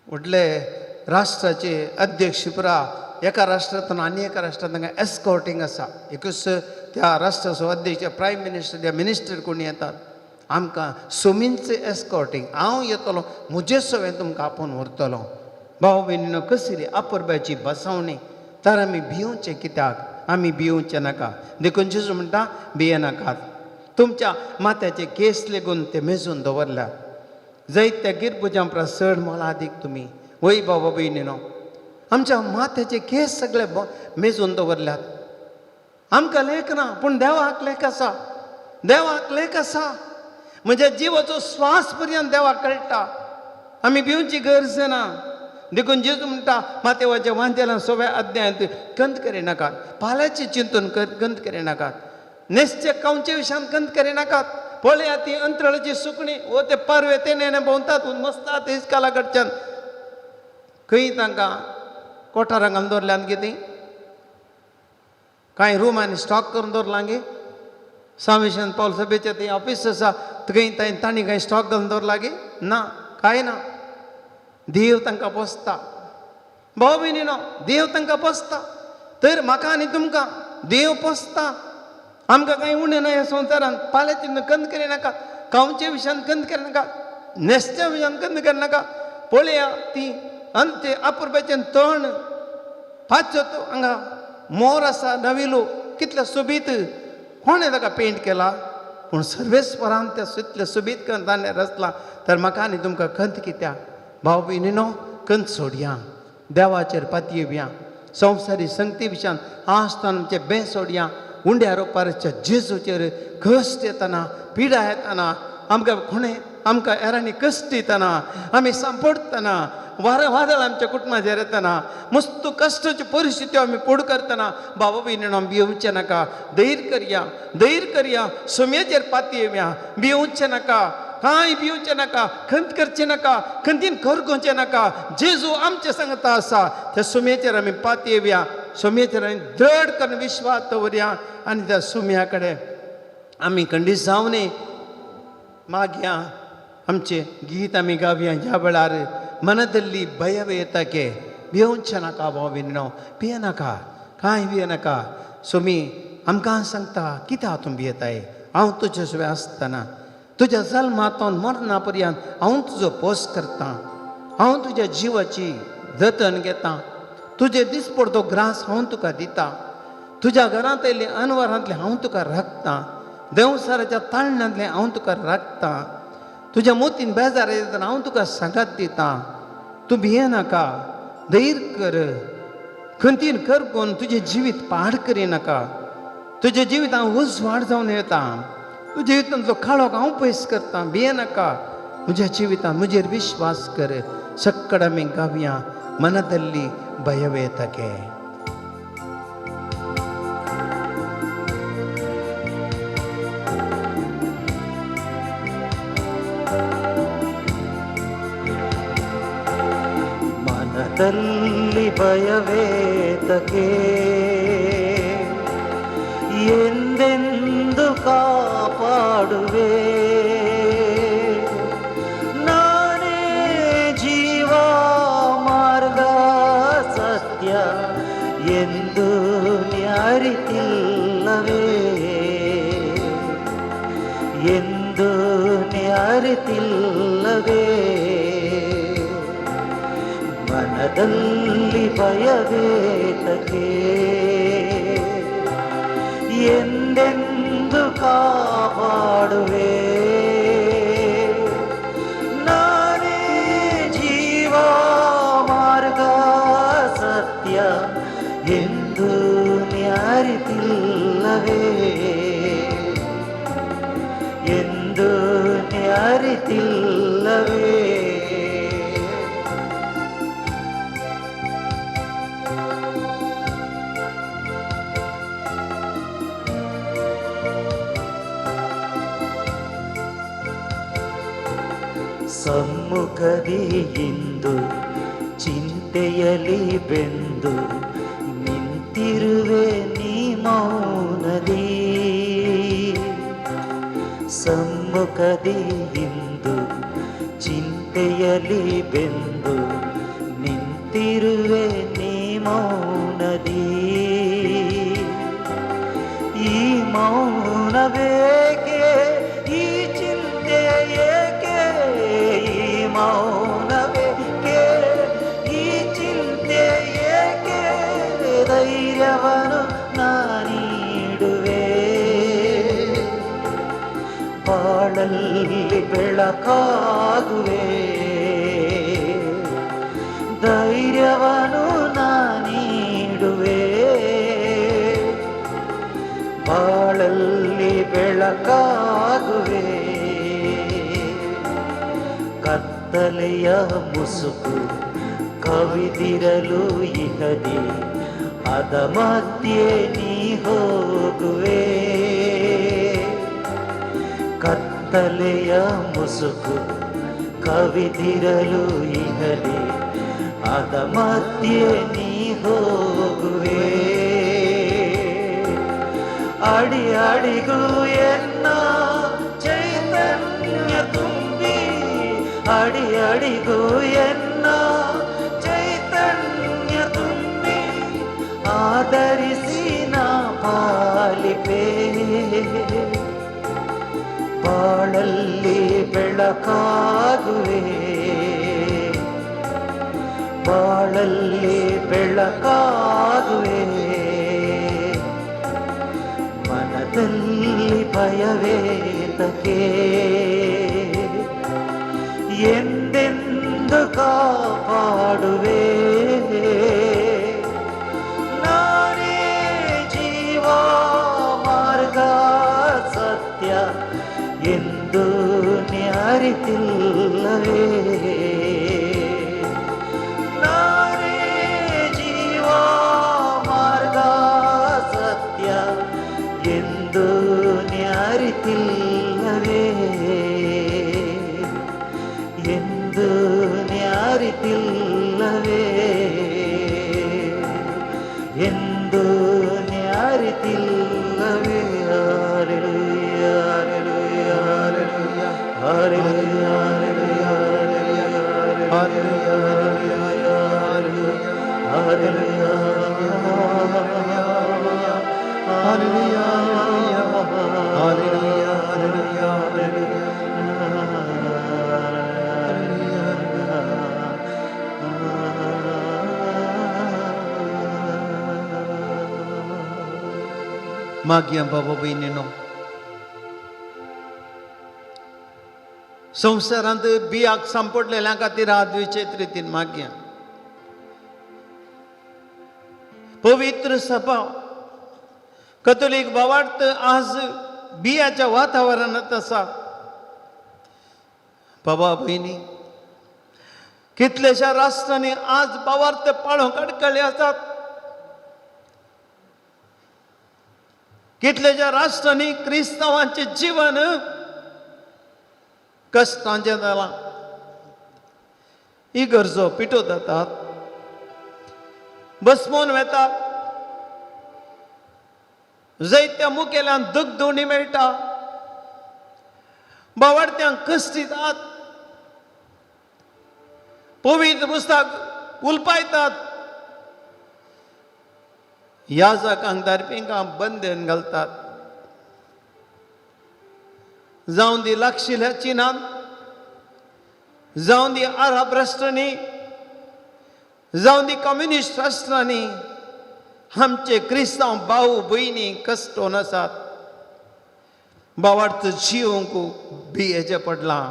व्हडले राष्ट्राचे अध्यक्ष पुरा एका राष्ट्रांतून आनी एका राष्ट्रांत तांकां एस्कॉर्टिंग आसा. एकूच त्या राष्ट्राचो अध्यक्ष, प्रायम मिनिस्टर या मिनिस्टर कोण येतात, आमकां सोमींचें एस्कॉर्टिंग. हांव येतलो म्हजे सवें तुमकां आपोवन व्हरतलो. भाव भयणीनो, कसली अपुरबायेची बसावणी. तर आमी भिवचें कित्याक? आमी भिवचें नाका. देखून जेजू म्हणटा, भियेनाकात. तुमच्या माथ्याचे केस लेगून ते मेजून दवरल्यात. जैत त्या गिरबुजां परस चड मोलादीक तुमी. वय बाबा भयणीनो, आमच्या माथ्याचे केस सगळे मेजून दवरल्यात. आमकां लेख ना, पूण देवाक लेख आसा, देवाक लेख आसा. म्हज्या जिवाचो स्वास पर्यंत देवाक कळटा. आमी भिवची गरज ना. देखून जेजू म्हणटा, मातेवाच्या वांतेल्यान 6व्या अध्यायांत, खंत करिनाकात, पाल्याचें चिंतून खंत करिनाकात, नेसचे खावचे विशयान खंत करिनाकात. पळया ती अंतराळाची सुकणी वो ते पारवे ते नेणे भोंवतात, मस्तात इस्काला कडच्यान. खंय तांकां कोठारां घालून दवरल्यान कितें कांय रुमांनी स्टॉक करून दवरलां गे? सांवेशन पावल सभेचें थंय ऑफीस आसा, थंय तांणी कांय स्टॉक घालून दवरला गे? ना, कांय ना. देव तांकां पोसता. भाव भयणीनो, देव तांकां पोसता. तर म्हाका आनी तुमकां देव पोसता. आमकां कांय उणें ना ह्या संवसारांत. पाल्याची खंत करिनाका, खावचे विशयान खंत करिनाका, न्हेसच्या विशयान खंत करिनाका. पळया ती अंते अपुरबायेचें तण पाचो हांगा मोर आसा नविलो, कितले सोबीत. कोणें ताका पेंट केला? पूण सर्वेस्वरान त्या इतलें सोबीत करून ताणें रचलां. तर म्हाका आनी तुमकां खंत कित्याक? भाव भयणीनो, खंत सोडया, देवाचेर पातयेवया, संवसारी संगती विशयान आसतना आमचें बें सोडया. उंड्या रोपारच्या जेजूचेर कश्ट येतना, पिडा येतना, आमकां कोणें आमकां हेरांनी कश्ट दितना, आमी सांपडटना, वारें वादळ आमच्या कुटुंबाचेर येतना, मस्त कश्टाच्यो परिस्थित्यो आमी पोड करतना, बाबा भयणीनो, भिवचें नाका. धैर्य करया, धैर्य करया, सोम्याचेर पातयेवया. भिवचें नाका, कांय भिवचें नाका, खंत करचें नाका, खंतीन करगोवचें नाका. जेजू आमचे सांगता आसा, त्या सुम्याचेर आमी पातयेवया, सुम्याचेर आमी दृढ करून विश्वास दवरया आनी त्या सुम्या कडेन आमी खंडीत जावं मागया. आमचें गीत आमी गावया ह्या वेळार, मनदल्ली भयवेता के. भिवचें नाका भाव भयणीनो, भियेनाका, कांय भियेनाका. सोमी आमकां सांगता, कित्याक तूं भियेताय? हांव तुजे सवें आसतना तुज्या जल्मातून मरणा पर्यंत हांव तुजो पोस करतां, हांव तुज्या जिवाची जतन घेतां, तुजे दिसपडतो ग्रास हांव तुका दितां, तुज्या घरांत येयल्ले अनवरांतलें हांव तुका राखतां, देंवसाराच्या ताळण्यांतलें हांव तुका राखतां, तुज्या मोतीन बेजार येतना हांव तुका सांगात दितां. तूं भियेनाका, धैर्य कर, खंतीन कर कोण तुजें जिवीत पाड करिनाका. तुजें जिवीत हांव उजवाड जावन येता, तुज्या जिवितांतलो काळोख हांव पयस करतां. भियेनाका, म्हज्या जिवितांत म्हजेर विश्वास कर. सक्कड आमी गावया, मनदल्ली भयवेतके. ಮನದಲ್ಲಿ ಭಯವೇತಕೆ, ಎಂದೆಂದು ಕಾಪಾಡುವೆ. ನಾನೇ ಜೀವ ಮಾರ್ಗ ಸತ್ಯ ಎಂದು ಅರಿತಿಲ್ಲವೇ, ಎಂದು ಅರಿತಿಲ್ಲವೇ. ಮನದಲ್ಲಿ ಭಯವೇತಕೆ, ಎಂದೆಂದು ಕಾಪಾಡುವೆ. ನಾನೇ ಜೀವ ಮಾರ್ಗ ಸತ್ಯ ಎಂದು ಅರಿತಿಲ್ಲವೇ, ಎಂದು ಅರಿತಿಲ್ಲವೇ. ಸಮ್ಮುಖದಿ ಇಂದು ಚಿಂತೆಯಲಿ ಬೆಂದು ನಿಂತಿರುವೆ ನೀ ಮೌನದಿ. ಸಮ್ಮುಖದಿ ಇಂದು ಚಿಂತೆಯಲಿ ಬೆಂದು ನಿಂತಿರುವೆ ನೀ ಮೌನದಿ. ಈ ಮೌನವೇಕೆ, ಈ ಚಿಂತೆ ಏಕೆ, ಈ ಮೌನವೇಕೆ, ಈ ಚಿಂತೆ ಏಕೆ, ಧೈರ್ಯವನ್ನು ನಾನೀಡುವೆ. ಬಾಳಲ್ಲಿ ಬೆಳಕಾಗುವೆ, ಧೈರ್ಯವನ್ನು ನಾನೀಡುವೆ. ಬಾಳಲ್ಲಿ ಬೆಳಕಾಗುವೆ. ಕತ್ತಲೆಯ ಮುಸುಕು ಕವಿದಿರಲು ಇಹದಿ, ಅದ ಮಧ್ಯೆ ನೀ ಹೋಗುವೆ. ಕತ್ತಲೆಯ ಮುಸುಕು ಕವಿದಿರಲು ಇಹದಿ, ಅದ ಮಧ್ಯೆ ನೀ ಹೋಗುವೆ. ಅಡಿ ಅಡಿಗೂ ಎನ್ನ ಚೈತನ್ಯ ತುಂಬಿ, ಅಡಿ ಅಡಿಗೂ ಎನ್ನ ಚೈತನ್ಯ ತುಂಬಿ, ಆದರಿಸಿ ನಾ ಪಾಲಿಪೆ. ಬಾಳಲ್ಲಿ ಬೆಳಕಾಗುವೆ, ಬಾಳಲ್ಲಿ ಬೆಳಕಾಗುವೆ. ಮನದಲ್ಲಿ ಭಯವೇತಕೆ, ಎಂದೆಂದು ಕಾಪಾಡುವೆ. ನಾನೇ ಜೀವ ಮಾರ್ಗ ಸತ್ಯ ಎಂದು ಅರಿತಿಲ್ಲವೇ, ನಾನೇ ಜೀವ ಮಾರ್ಗ ಸತ್ಯ ಎಂದು ಅರಿತಿಲ್ಲವೇ, ಎಂದು ಅರಿತಿಲ್ಲವೇ, ಎಂದು ಅರಿತಿಲ್ಲವೇ. Hallelujah, hallelujah, hallelujah, hallelujah, hallelujah, hallelujah, hallelujah, hallelujah. मागया बाबा भयणीनो, संवसारांत बियाक सांपडलेल्या खातीर हात विचित्र रितीन मागया. पवित्र सभा कथोलीक भावार्थ आज बियाच्या वातावरणांत आसा. बाबा भयणी, कितल्याश्या राष्ट्रांनी आज भावार्थ पाळोवंक अडकळी आसात. कितल्याश्या राष्ट्रांनी क्रिस्तांवांचें जीवन कश्टांचें जालां. इगर्जो पिठो जातात, बसमोन वेतात. जायत्या मुखेल्यान दगदोणी मेळटा, बावाडत्यांक कश्ट दितात, पवित्र पुस्तक उलपायतात, याजकांक दारपिंकां बंदेन घालतात. जावं दी लागशिल्ल्या चिनान, जावं दी अरब राष्ट्रांनी, जावं दी कम्युनिस्ट राष्ट्रांनी, आमचे क्रिस्तांव भाव भयणी कश्टोन आसात. बावार्थ जिवंक भियेचें पडलां.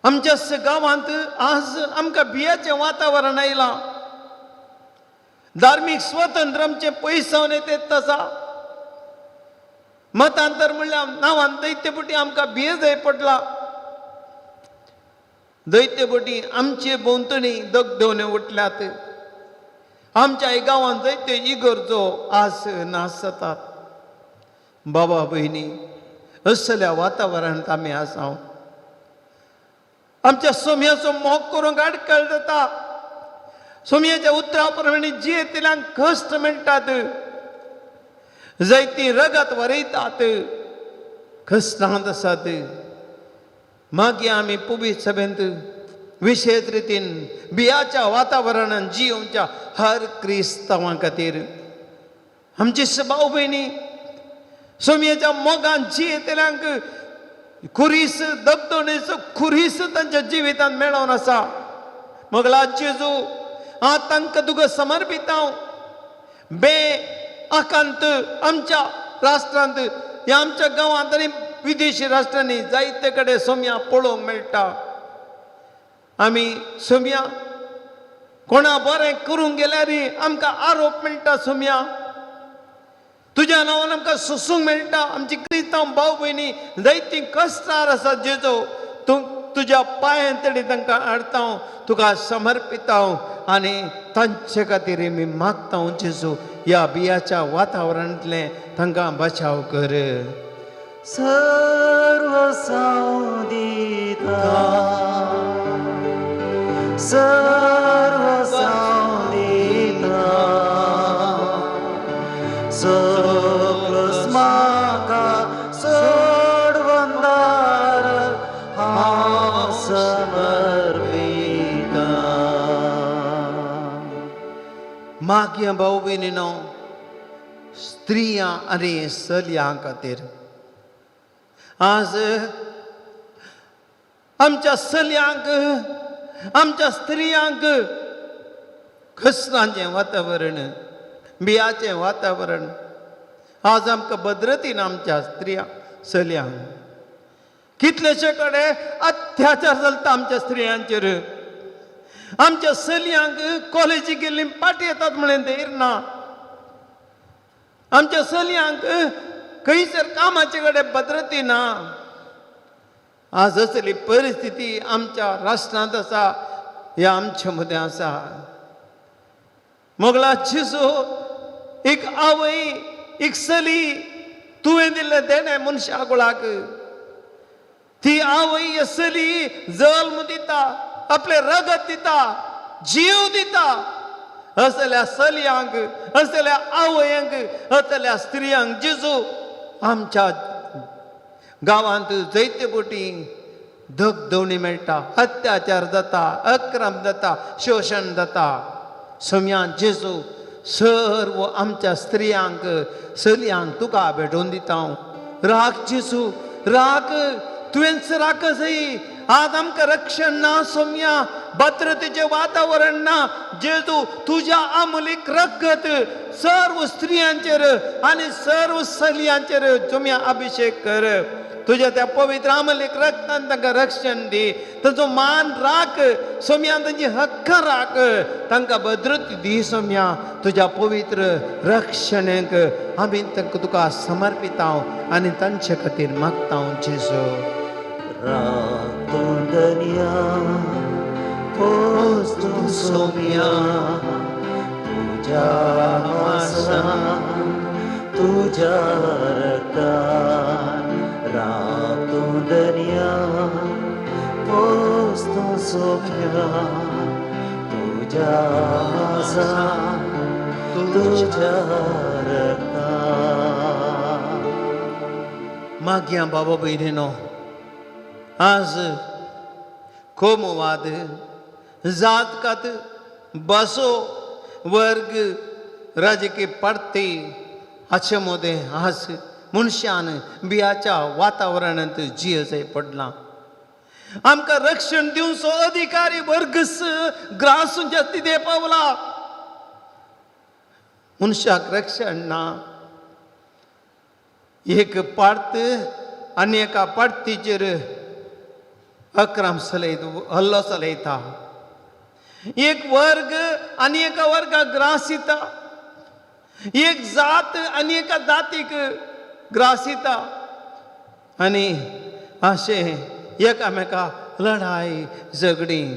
आमच्या गांवांत आज आमकां भियाचें वातावरण आयलां. धार्मीक स्वतंत्र आमचें पयसावन येत आसा. मतांतर म्हणल्यार नांवान दैत्यपुटी आमकां भिये जाय पडला. दैत्यपुटी आमचे भोंवतणी दगदवणे उठल्यात. आमच्या गांवांत जायते इगर्जो आज नाश जातात. बाबा भयणी, असल्या वातावरणांत आमी आसा. आमच्या सोम्याचो मोग करूंक आडखळ जाता. सोम्याच्या उतरा प्रमाणे जियेतल्यांक कश्ट मेळटात, जायती रगत वरयतात, कश्टांत आसात. मागीर आमी पुबीत सभेंत विशेश रितीन बियाच्या वातावरणान जियोवच्या हर क्रिस्तांवां खातीर, आमची भाव भयणी सोमयेच्या मोगान जियेतल्यांक खुरीस दगदणेचो खुरीस तांच्या जिवितांत मेळोवन आसा. मगला जेजू, हांव तांकां तुका समर्पिता. बे आकांत आमच्या राष्ट्रांत, ह्या आमच्या गांवांत आनी विदेशी राष्ट्रांनी जायते कडेन सोम्या पळोवंक मेळटा. आमी सोम्या कोणा बरें करूंक गेल्यार आमकां आरोप मेळटा. सोम्या तुज्या नांवान आमकां सोसूंक मेळटा. आमची क्रिस्तांव भाव भयणी जायतीं कश्टार आसात. जेजो, तूं तुज्या पांयां तडी तांकां हाडता, तुका समर्पिता आनी तांचे खातीर मी मागता. जेजू, ह्या बियाच्या वातावरणांतलें तांकां बचाव कर. सर्वसांव दिता, सर्वसांव दिता, सगळोच म्हाका सोडवंदार हांव समर्पिता. मागीर भाव भयणीनो, स्त्रियां आनी चलयां खातीर आज आमच्या चलयांक, आमच्या स्त्रियांक कश्टांचें वातावरण, बियाचें वातावरण. आज आमकां भद्रतीन आमच्या स्त्रियां चलयांक. कितलेशे कडेन अत्याचार चलता आमच्या स्त्रियांचेर. आमच्या चलयांक कॉलेजीक गेल्ली पाटी येतात म्हणून धैर्य ना. आमच्या चलयांक खंयसर कामाचे कडेन भद्रती ना. आज असली परिस्थिती आमच्या राष्ट्रांत आसा, ह्या आमच्या मदें आसा. मोगला जेजू, एक आवय, एक चली तुवें दिल्लें देणें मनशा कुळाक. ती आवय चली जल्म दिता, आपलें रगत दिता, जीव दिता. असल्या चलयांक, असल्या आवयांक, असल्या स्त्रियांक जेजू, आमच्या गांवांत जैते बोटी धगधवणी मेळटा, अत्याचार जाता, अक्रम जाता, शोशण जाता. सम्या जेजू, सर्व आमच्या स्त्रियांक चलयांक तुका भेटोवन दिता हांव. राख जेजू, राख, तुवेंच राख सई. आज आमकां रक्षण ना सोम्या, भद्रतेचें वातावरण ना. जेजू, तुज्या आमुलीक रगत सर्व स्त्रियांचेर आनी सर्व चलयांचेर तुमी अभिशेक कर. तुज्या त्या पवित्र आमलीक रक्तान तांकां रक्षण दी. तांचो मान राख सोम्या, तांची हक्क राख, तांकां भद्रती दी सोम्या. तुज्या पवित्र रक्षणेक आमी तांकां तुका समर्पिता आनी तांचे खातीर मागता जेजू. राख तूं दर्या, पोस तूं सोम्या, तुज्या मासान तुज्या रक्तान. राख तूं दर्या, पोस तूं सोम्या, तुज्या मासान तुज्या रक्तान. मागया बाबा भयणीनो, आज कोमवाद, जात कात, भासो, वर्ग, राजकीय पार्टी हाचे मदें आज मनशान बियाच्या वातावरणांत जियेवचें पडलां. आमकां रक्षण दिवचो अधिकारी वर्गस ग्रासून जास्ती दे पावला. मनशाक रक्षण ना. एक पार्त आनी एका पार्टीचेर अक्रम चलयत, हल्लो चलयता. एक वर्ग आनी एका वर्गाक ग्रास दिता. एक जात आनी एका जातीक ग्रास दिता आनी अशें एकामेका लढाय, झगडीं,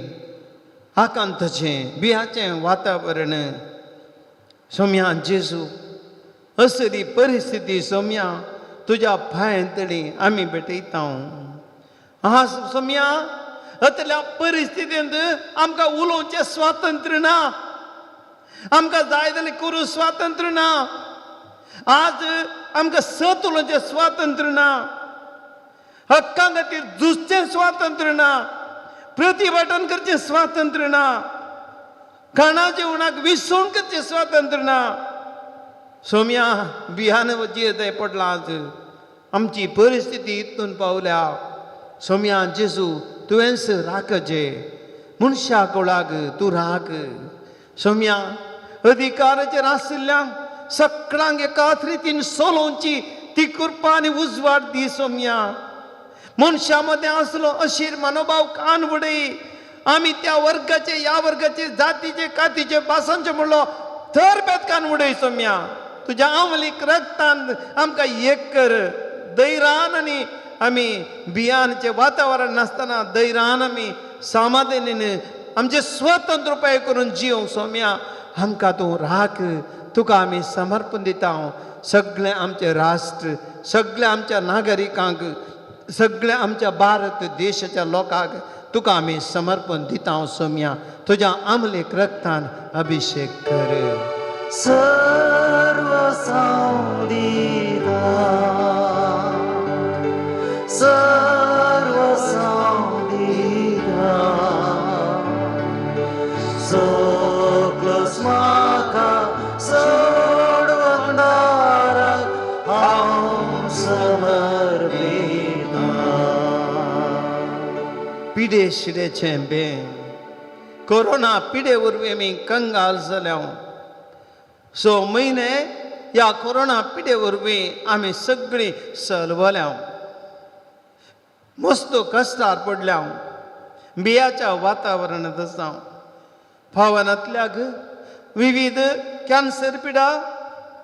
आकांताचें बियाचें वातावरण. सोम्या जेजू, असली परिस्थिती सोम्या तुज्या पांयां तडी आमी भेटयता. आज सोम्या अतल्या परिस्थितींत आमकां उलोवचें स्वातंत्र्य ना, आमकां जाय जाल्यार करूं स्वातंत्र्य ना. आज आमकां सत उलोवचें स्वातंत्र्य ना, हक्कां खातीर झुजचें स्वातंत्र्य ना, प्रतिभाटन करचें स्वातंत्र्य ना, खाणा जेवणाक विसवण करचें स्वातंत्र्य ना. सोम्या, बिहान जियेत पडलां. आज आमची परिस्थिती इतून पावल्या. सोम्या जेजू, तुवेंच राखचे मनशा कुळाक तूं राख. सोम्या, अधिकाराचेर आशिल्ल्यांक सगळ्यांक एकाच रितीन चलोवची ती कृपा आनी उजवाड दी. सोम्या, मनशा मदें आसलो अशीर मनोभाव कान उडय. आमी त्या वर्गाचे, ह्या वर्गाचे, जातीचे, कातीचे, भासांचे म्हणलो थर भेद कान उडय. सोम्या, तुज्या आमलीक रक्तान आमकां एक कर. दैरान आनी आमी बियानचें वातावरण नासतना दैरान आमी सामाधानीन आमचे स्वतंत्र उपाय करून जियोंक सोम्या आमकां तूं राख. तुका आमी समर्पण दिता. सगळें आमचें राष्ट्र, सगळ्या आमच्या नागरिकांक, सगळ्या आमच्या भारत देशाच्या लोकांक तुका आमी समर्पण दिता. सोम्या, तुज्या आमलेक रक्तान अभिशेक कर. सर्वस्व दिता, सर्वस्व दिता, सगळोच म्हाका सोडवणाराक हांव समर्पिता. पिडे शिडेचें बें, कोरोना पिडे वरवीं आमी कंगाल जाल्या. स म्हयने ह्या कोरोना पिडे वरवीं आमी सगळीं सलवल्या, मस्त कश्टार पडल्या, बियाच्या वातावरणांत आसा. फावनांतल्याक विविध कॅन्सर पिडा,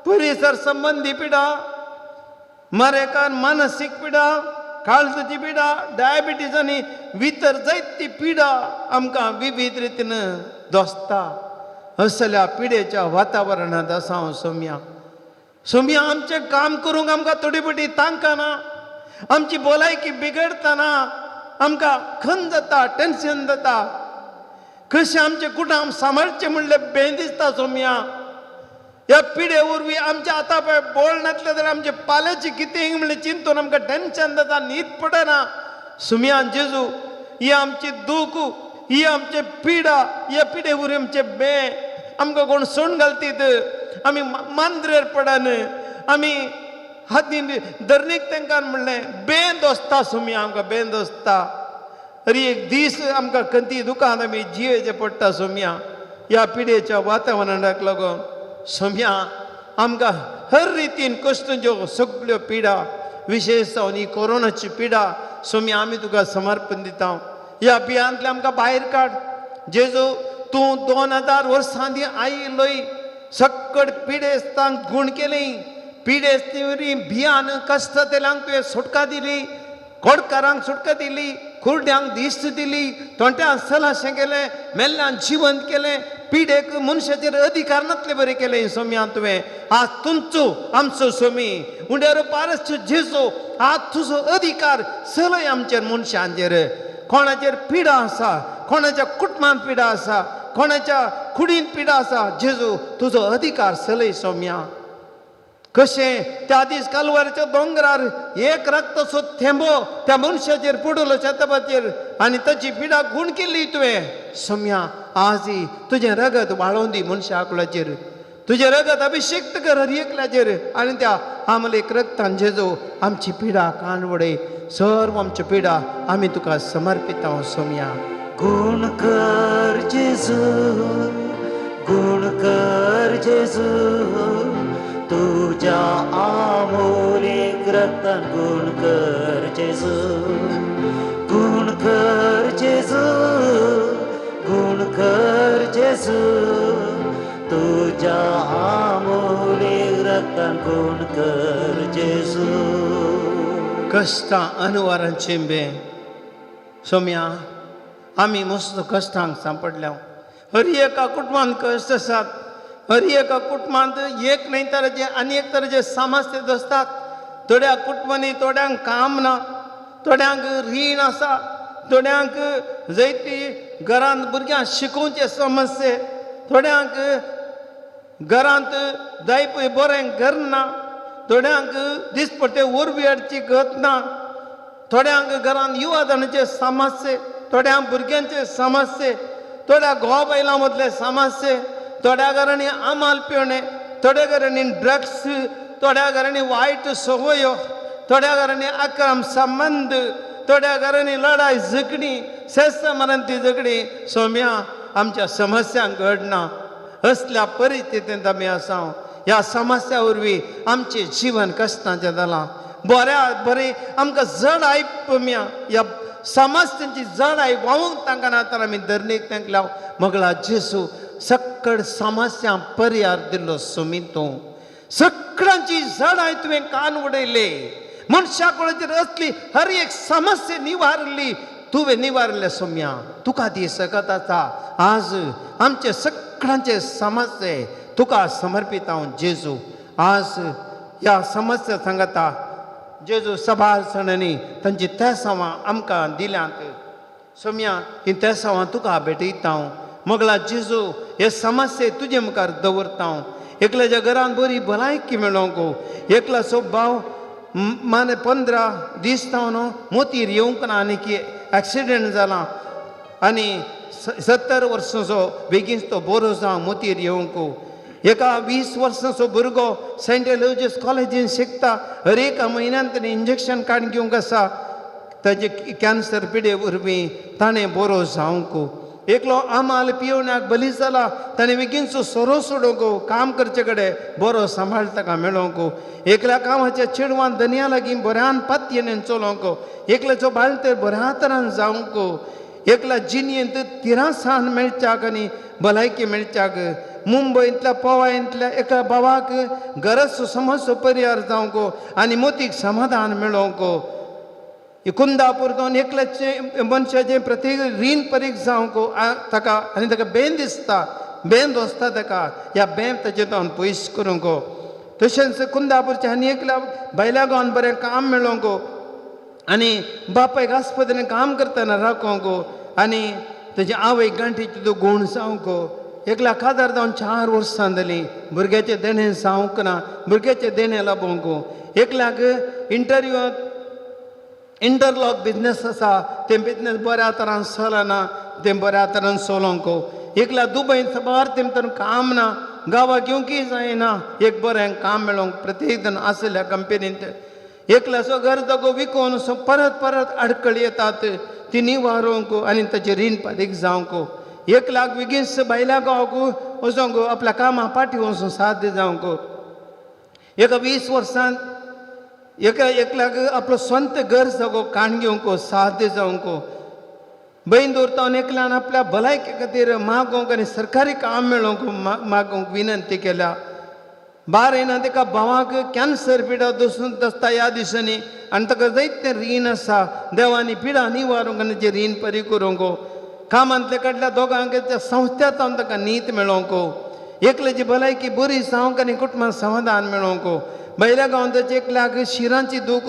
परिसर संबंदी पिडा, मरेकार मानसीक पिडा, काळजाची पिडा, डायबिटीज आनी भितर जायती पिडा आमकां विविध रितीन दोसता. असल्या पिडेच्या वातावरणांत आसा हांव. सोम्या, सोम्या, आमचें काम करूंक आमकां थोडी पटी तांकां ना. आमची भलायकी बिगडतना आमकां खंत जाता, टेन्शन जाता. कशें आमचें कुटुंब सांबाळचें म्हणलें बें दिसता. सोम्या, ह्या पिडे वरवीं आमच्या आतां पळय बोळ नासलें जाल्यार आमचे पाल्याची कितें म्हणलें चिंतून आमकां टेन्शन जाता, न्हीद पडना. सुमयान जेजू, ही आमची दूख, ही आमची पिडा, ह्या पिडे वरवीं आमचे बें, आमकां कोण सोण घालतीत, आमी मांद्रेर पडन, आमी हातीन धरणीक तांकां म्हणलें बें दोसता. सुमया, आमकां बें दोसता. अरे एक दीस आमकां खंती दुकान आमी जियेचें पडटा. सोम्या, ह्या पिडेच्या वातावरणाक लागून सोम्या आमकां हर रितीन कश्ट, ज्यो सगळ्यो पिडा, विशेश जावन ही कोरोनाची पिडा, सोम्या आमी तुका समर्पण दिता. ह्या बियांतले आमकां भायर काड. जेजू, तूं 2000 वर्सां आदीं आयिल्लोय, सक्कड पिडेस्तांक गूण केली, पिडेस्ती भियान कश्ट तेल्यांक तुवें सुटका दिली, कोडकारांक सुटका दिली, कुर्ड्यांक दिश्ट दिली, तोंट्यांक सलाशें केलें, मेल्ल्यांक जिवंत केलें, पिडेक मनशाचेर अधिकार नातले बरें केलें. सोम्या, तुवें आज तुमचो आमचो सोमी उंड्यार पारस जेजो, आज तुजो अधिकार चलय आमचेर मनशांचेर. कोणाचेर पिडा आसा, कोणाच्या कुटुंबांत पिडा आसा, कोणाच्या कुडींत पिडा आसा, जेजू तुजो अधिकार चलय. सोम्या. कशें त्या दीस कालवारच्या दोंगरार एक रक्ताचो थेंबो त्या मनशाचेर पडलो शेतापाचेर आनी ताची पिडा गूण केल्ली तुवें. सोम्या, आजय तुजें रगत वाळोवन दी मनशा कुळाचेर, तुजें रगत अभिषेक्त कर हर एकल्याचेर आनी त्या आमलेक रगतान जेजो आमची पिडा कान वडय. सर्व आमच्यो पिडा आमी तुका समर्पिता सोम्या. गुण कर जेजू, गुण कर जेजू, तुझ्या आमोलीक रक्तान गुण कर जेजू, गुण कर जेजू, गुण कर जेजू, तुझ्या आमोलीक रक्तान गुण कर जेजू. कश्टां अनुवारांचे बे सोम्या, आमी मस्त कश्टांक सांपडल्या. हर एका कुटुंबांत कश्ट आसात. हर एका कुटुंबांत एक न्हय तरेचे आनी एक तरेचे समस्या आसतात. थोड्या कुटुंबांनी थोड्यांक काम ना, थोड्यांक रीण आसा, थोड्यांक जायती घरांत भुरग्यांक शिकोवचे समस्ये, थोड्यांक घरांत जाय पळय बरें घर ना, थोड्यांक दिसपट्टे उर्बी हाडची गत ना, थोड्यांक घरांत युवादानाचे समस्ये, थोड्यांक भुरग्यांचे समस्ये, थोड्या घोवा बायलां मदले समस्ये, थोड्या घरांनी आमाल पिवणें, थोड्या घरांनी ड्रग्स, थोड्या घरांनी वायट संवयो, थोड्या घरांनी अक्रम संबंद, थोड्या घरांनी लडाय झगडीं, शेस्त मरांती झगडीं. सोम्या, आमच्या समस्यांक घडना असल्या परिस्थितींत आमी आसा. ह्या समस्या वरवीं आमचें जीवन कश्टांचें जालां. बऱ्या बरें आमकां जड आयपम्या, ह्या समस्यांची जड I व्हांवूंक तांकां ना तर आमी धरणीक तेंकल्या. मगळा जेसू, सक्कड समस्यां पर्यार दिल्लो सोमी तूं. सगळ्यांची जडाय तुवें कान उडयले. मनशा कोणाचेर असली हर एक समस्या निवारली तुवें, निवारले सोम्या. तुका ती सकत आसा. आज आमचे सगळ्यांचे समस्ये तुका समर्पित हांव जेजू. आज ह्या समस्या सांगता जेजू, सभार जाणांनी तांची तेसांवां आमकां दिल्यांत. सोम्या, ही तेसांवां तुका भेटयता हांव. मगळा जेजू, हे समस्ये तुजे मुखार दवरता हांव. एकल्याच्या घरान बरी भलायकी मेळोंक. एकल्याचो भाव माने 15 दीस जावन मोतीर येवंक ना आनी की एक्सिडेंट जाला आनी 70 वर्सांचो, बेगीन तो बरो जावं मोतीर येवंक. एका 20 वर्सांचो भुरगो सेंट एलोजियस कॉलेजीन शिकता. हर एका म्हयन्यान ताणें इंजेक्शन काडून घेवंक आसा ताजे कॅन्सर पिडे वरवीं, ताणें बरो जावंक. एकलो आमाल पिवण्याक बली जाला, ताणें बेगीनचो सोरो सोडोवंक, काम करचे कडेन बरो सांबाळ ताका मेळोवंक. एकल्या कामाच्या चेडवान धनया लागीं बऱ्यान पातयेन चलोवंक. एकल्याचो बाळंतेर बऱ्या तरान जावंक. एकल्या जिणेंत तिरासान मेळच्याक आनी भलायकी मेळच्याक. मुंबयंतल्या पोवायंतल्या एका भावाक गरज समस्या परिहार जावंक आनी मोतीक समाधान मेळोवंक. कुंदापूर जावन एकल्याचे मनशाचें प्रत्येक रीण परीक जावंक ताका आनी ताका बेन दिसता, बेन दोसता ताका, ह्या बेन ताचे जावन पयस करूंक. तशेंच कुंदापूरच्या आनी एकल्या बायल्या गांवान बरें काम मेळोवंक आनी बापायक आस्पत्रेन काम करतना राखोवंक आनी तेजी आवय गांठीची तो गूण जावंक. एकल्या काजार जावन 4 वर्सां जालीं, भुरग्याचें देणें जावंक ना, भुरग्याचें देणें लाबोवंक. एकल्याक इंटरव्यूआत इंटरलॉक बिजनेस आसा, तें बिजनेस बऱ्या तरान चलना, तें बऱ्या तरान चलोवंक. एकल्या दुबयन साबार तें तर काम ना, गांवाक येवंकय जायना, एक बरें काम मेळोवंक प्रत्येक जाण आसल्या कंपनींत. एकल्याचो घर जागो विकोवन सो परत परत आडखळी येतात, ती निवारूंक आनी ताचें रीण फारीक जावंक. 1 लाख बेगीन बायल्या गांवाक वचोंक, आपल्या कामा फाटी वचून साध्य जावंक. एका 20 वर्सांत एका एकल्याक आपलो स्वंत घर जागो काण घेवंक साध्य जावंक. बैन दवरता एकल्यान आपल्या भलायके खातीर मागोवंक आनी सरकारी काम मेळोवंक मागोवंक विनंती केल्या. बार येना तेका भावाक कॅन्सर पिडा दसून दसता ह्या दिसांनी आनी ताका जायतें रीण आसा. देवांनी पिडा निवारूंक आनी तें रीण परी करूंक. कामांतले कडल्या दोगांक त्या संस्थ्या जावन ताका नीत मेळोवंक. एकल्याची भलायकी बरी जावंक आनी कुटुंबाक समाधान मेळोवंक. बायल्या गांवांत एकल्याक शिरांची दूख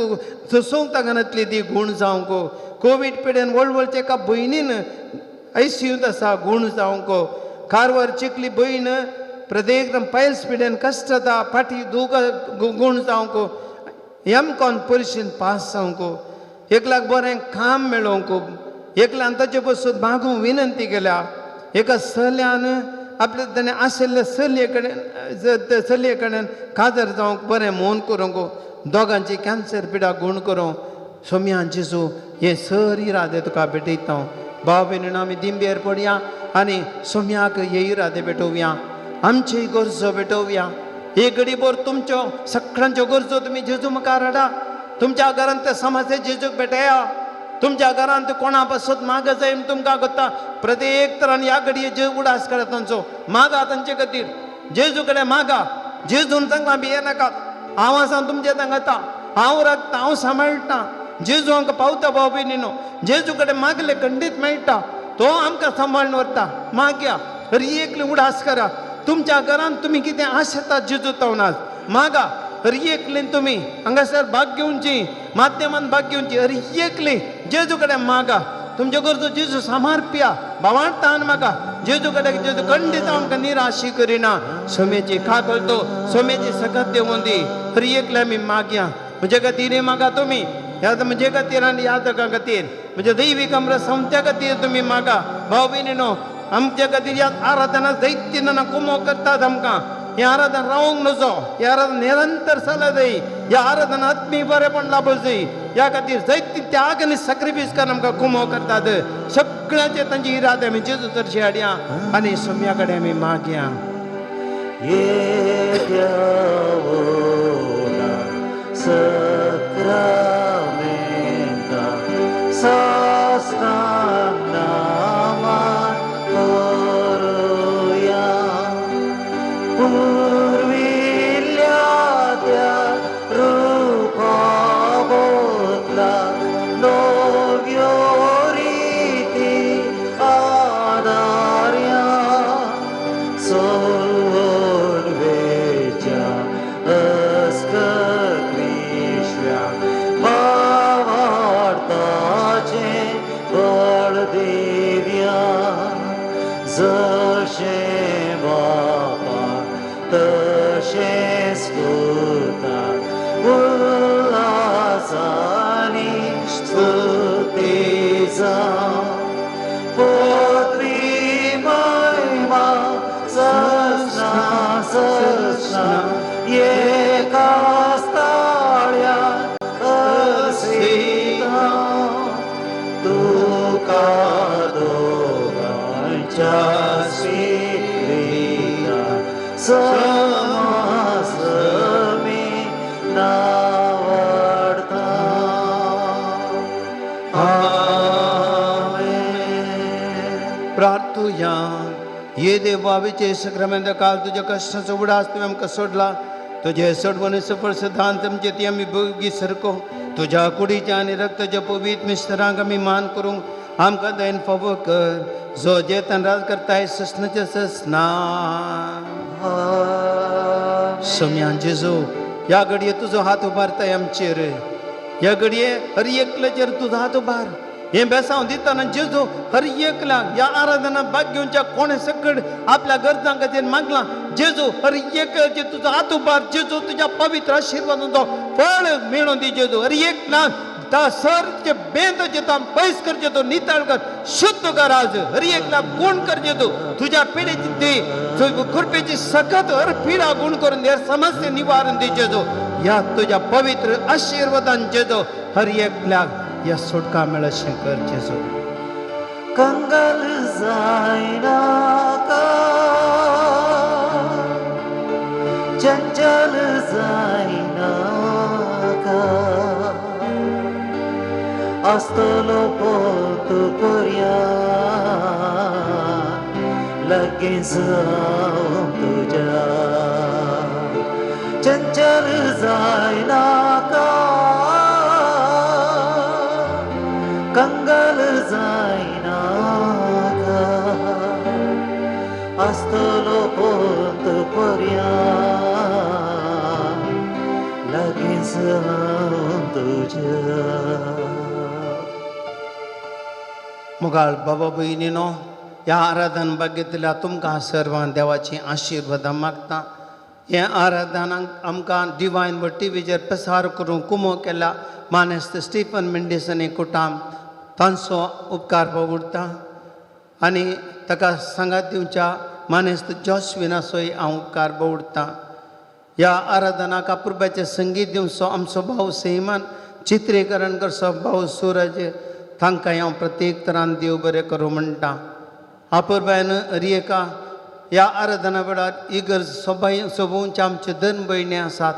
सोसूंक तागनातली, ती गूण जावंक. कोवीड पिडेन वळवळच्या एका भयणीन आयसीयूंत आसा, गूण जावंक. कारवार चिकली भयण प्रत्येक पैल्स पिडेन कश्ट जाता फाटी दूख गूण जावंक एम कॉन परिशेन पास जावंक एकल्याक बरें काम मेळोवंक एकल्यान ताचे पसून मागूंक विनंती केल्या. एका चल्यान आपले ताणें आशिल्ले चलये कडेन चलये कडेन काजार जावंक बरें मोन करूंक दोगांची कॅन्सर पिडा गूण करूंक सोम्यान जेजू हे सर इरादे तुका भेटयता. भाव भयणीन आमी दिंबेर पडया आनी सोम्याक हे इरादे भेटोवया, आमची गरजो भेटोवया. हे घडीभर तुमच्यो सगळ्यांच्यो गरजो तुमी जेजू मुखार हाडा. तुमच्या घरांत ते समस्या जेजूक भेटया. तुमच्या घरांत कोणा पासत माग जाय तुमकां कोत्ता प्रत्येक तरान ह्या घडये जे उडास करा तांचो मागा तांचे खातीर जेजू कडेन मागा. जेजून सांगलां भिये नाका, हांव आसा तुमचे तांगता, हांव राखता, हांव सांबाळटा. जेजू आमकां पावता भाव भयणीनो, जेजू कडेन मागले खंडीत मेळटा, तो आमकां सांबाळून व्हरता. मागया, हर एकले उडास करा. तुमच्या घरांत तुमी कितें आशेतात जेजू तवनास मागा. हर एकले तुमी हांगासर भाग घेवची, माध्यमान भाग घेवची. हर एकले जेजू कडेन मागा. तुमच्यो गरजो जेजू सामारपिया भावार्थान मागा जेजू कडेन. जेजू खंडीत आमकां निराशी करिना. सोम्याची काकलतो सोम्याची सकत देवून दी. हर एकले आमी मागया. म्हजे खातीर मागा तुमी, ह्या म्हजे खातीर आनी यादकां खातीर, म्हज्या दैवीक अमर संत्या खातीर तुमी मागा. भाव भयणीनो, आमच्या खातीर ह्या आराधना दैत्यना कुमो करतात आमकां. हे आराधन रावंक नजो, हे आराधन निरंतर चलत जाय. ह्या आराधना आत्मी बरेपण लाभ जाय. ह्या खातीर जायती त्याग आनी सॅक्रिफायस करून आमकां कुमो करतात. सगळ्यांचे तांचे इरादे आमी जेजू चडशे हाडया आनी सोम्या कडेन आमी मागया. येद्या व्हडा सक्रामेंता साश्टांग नमन करुया. पुर्विल्ल्या त्या रुपा बदला नव्यो रिती आदारया. सोडून वेच्या अस्कत विश्व्याक भावार्थाचें बळ दिवया. जशें बापा तशेंच पुताक उल्हासांनी स्तुती जावं. पदवी महिमा सस्ना सस्ना एकाच ताळ्यान अर्सिता. तुका दोगांच्या स्पिरिता समासमी नावडता. आमेन. प्रार्थुया. ये देवा, विजय सक्रामेंत काल तुज्या कश्टाचो उडास तुवें आमकां सोडला. तुजे सोडवणे सफळ सिद्धांत आमचे ती आमी भोगी सरको. तुज्या कुडीच्या आनी रक्ताच्या पवित्र मिस्तरांक आमी मान करूंक आमकां दयन फावो कर, जो जेतन राज करताय सस्नाचे सस्ना. सोम्यान जेजू, ह्या घडये तुजो हात उबारताय आमचेर. ह्या घडये हर एकल्याचेर तुजो हात उबार. हें बेसांव दितना जेजू हर एकल्याक ह्या आराधना भाग घेवच्या कोणें सकट आपल्या गरजां खातीर मागलां, जेजू हर एकल्याचेर तुजो हात उबार. जेजू तुज्या पवित्र आशिर्वादाचो फळ मेळून दी. जेजू हर एकल्याक ता सरचे बेंदाचे ताम पयस करचे, तो नितळ कर, शुद्ध कर. आज हर एकल्याक गुण कर जेजू. तुज्या पिढेची ती कृपेची सकत हर पिडा गुण करून दे, समस्या निवारण दी जेजू. ह्या तुज्या पवित्र आशिर्वादान जेजू हर एकल्याक ह्या सुटका मेळशें कर जेजू. कंगाल जायनाका, चंचल जायनाका, आसतलो पोत पर्या लागीं जावं तुज्या. चंचल जायनाका, कंगाल जायनाका, आसतलो पोत पर्या लागीं जावं तुज्या. मोगाळ बाबा भयणीनो, ह्या आराधन बागेंतल्या तुमकां सर्वां देवाची आशिर्वादां मागता. हें आराधनाक आमकां डिवायन व टिवीचेर प्रसार करूंक कुमो केल्या मानेस्त स्टिफन मेंडीस आनी कुटाम तांचो उपकार उरता आनी ताका सांगात दिवच्या मानेस्त जॉस्विनाचोय हांव उपकार उरता. ह्या आराधनाक अपुरबायचें संगीत दिवचो आमचो भाव सैमान, चित्रीकरण करचो भाव सूरज, तांकां हांव प्रत्येक तरान देव बरें करूं म्हणटा. अपुरबायन हर एका ह्या आराधना वेळार इगर्ज सोबाय सोबोवचे आमचे दोन भयणी आसात,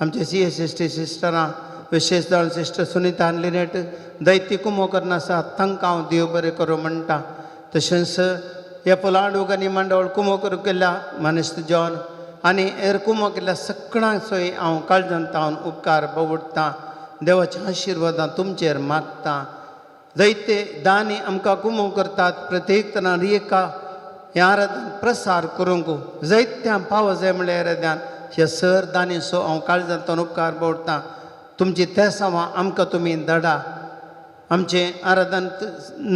आमचे CSST सिस्टरां, विशेश जावन सिस्टर सुनिता आनी लिनेट दैती कुमो करून आसात, तांकां हांव देव बरें करूं म्हणटा. तशेंच ह्या पुलांडूक आनी मांडवळ कुमो करूंक केल्या मानेस्त जॉन आनी हेर कुमो केल्ल्या सगळ्यांचोय हांव काळजांत हांव उपकार बवडटा. देवाच्या आशिर्वादां तुमचेर मागता. जायते दानी आमकां कुमो करतात, प्रत्येक तरान एका ह्या आराधन प्रसार करूंक जायत्या पावो जाय म्हणल्यार आराधन ह्या सर दानीचो हांव काळजांतल्यान उपकार बवडटा. तुमची तेसांवां आमकां तुमी धाडा. आमचें आराधन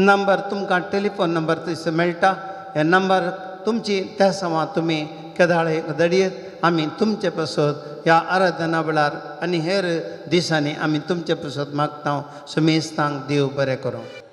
नंबर तुमकां टेलिफोन नंबर थंयसर मेळटा. ह्या नंबर तुमची तेसांवां तुमी केदाळे धाडयेत. आमी तुमचे पासत ह्या आराधना वेळार आनी हेर दिसांनी आमी तुमचे पासत मागता. सुमेस्तांक देव बरें करूं.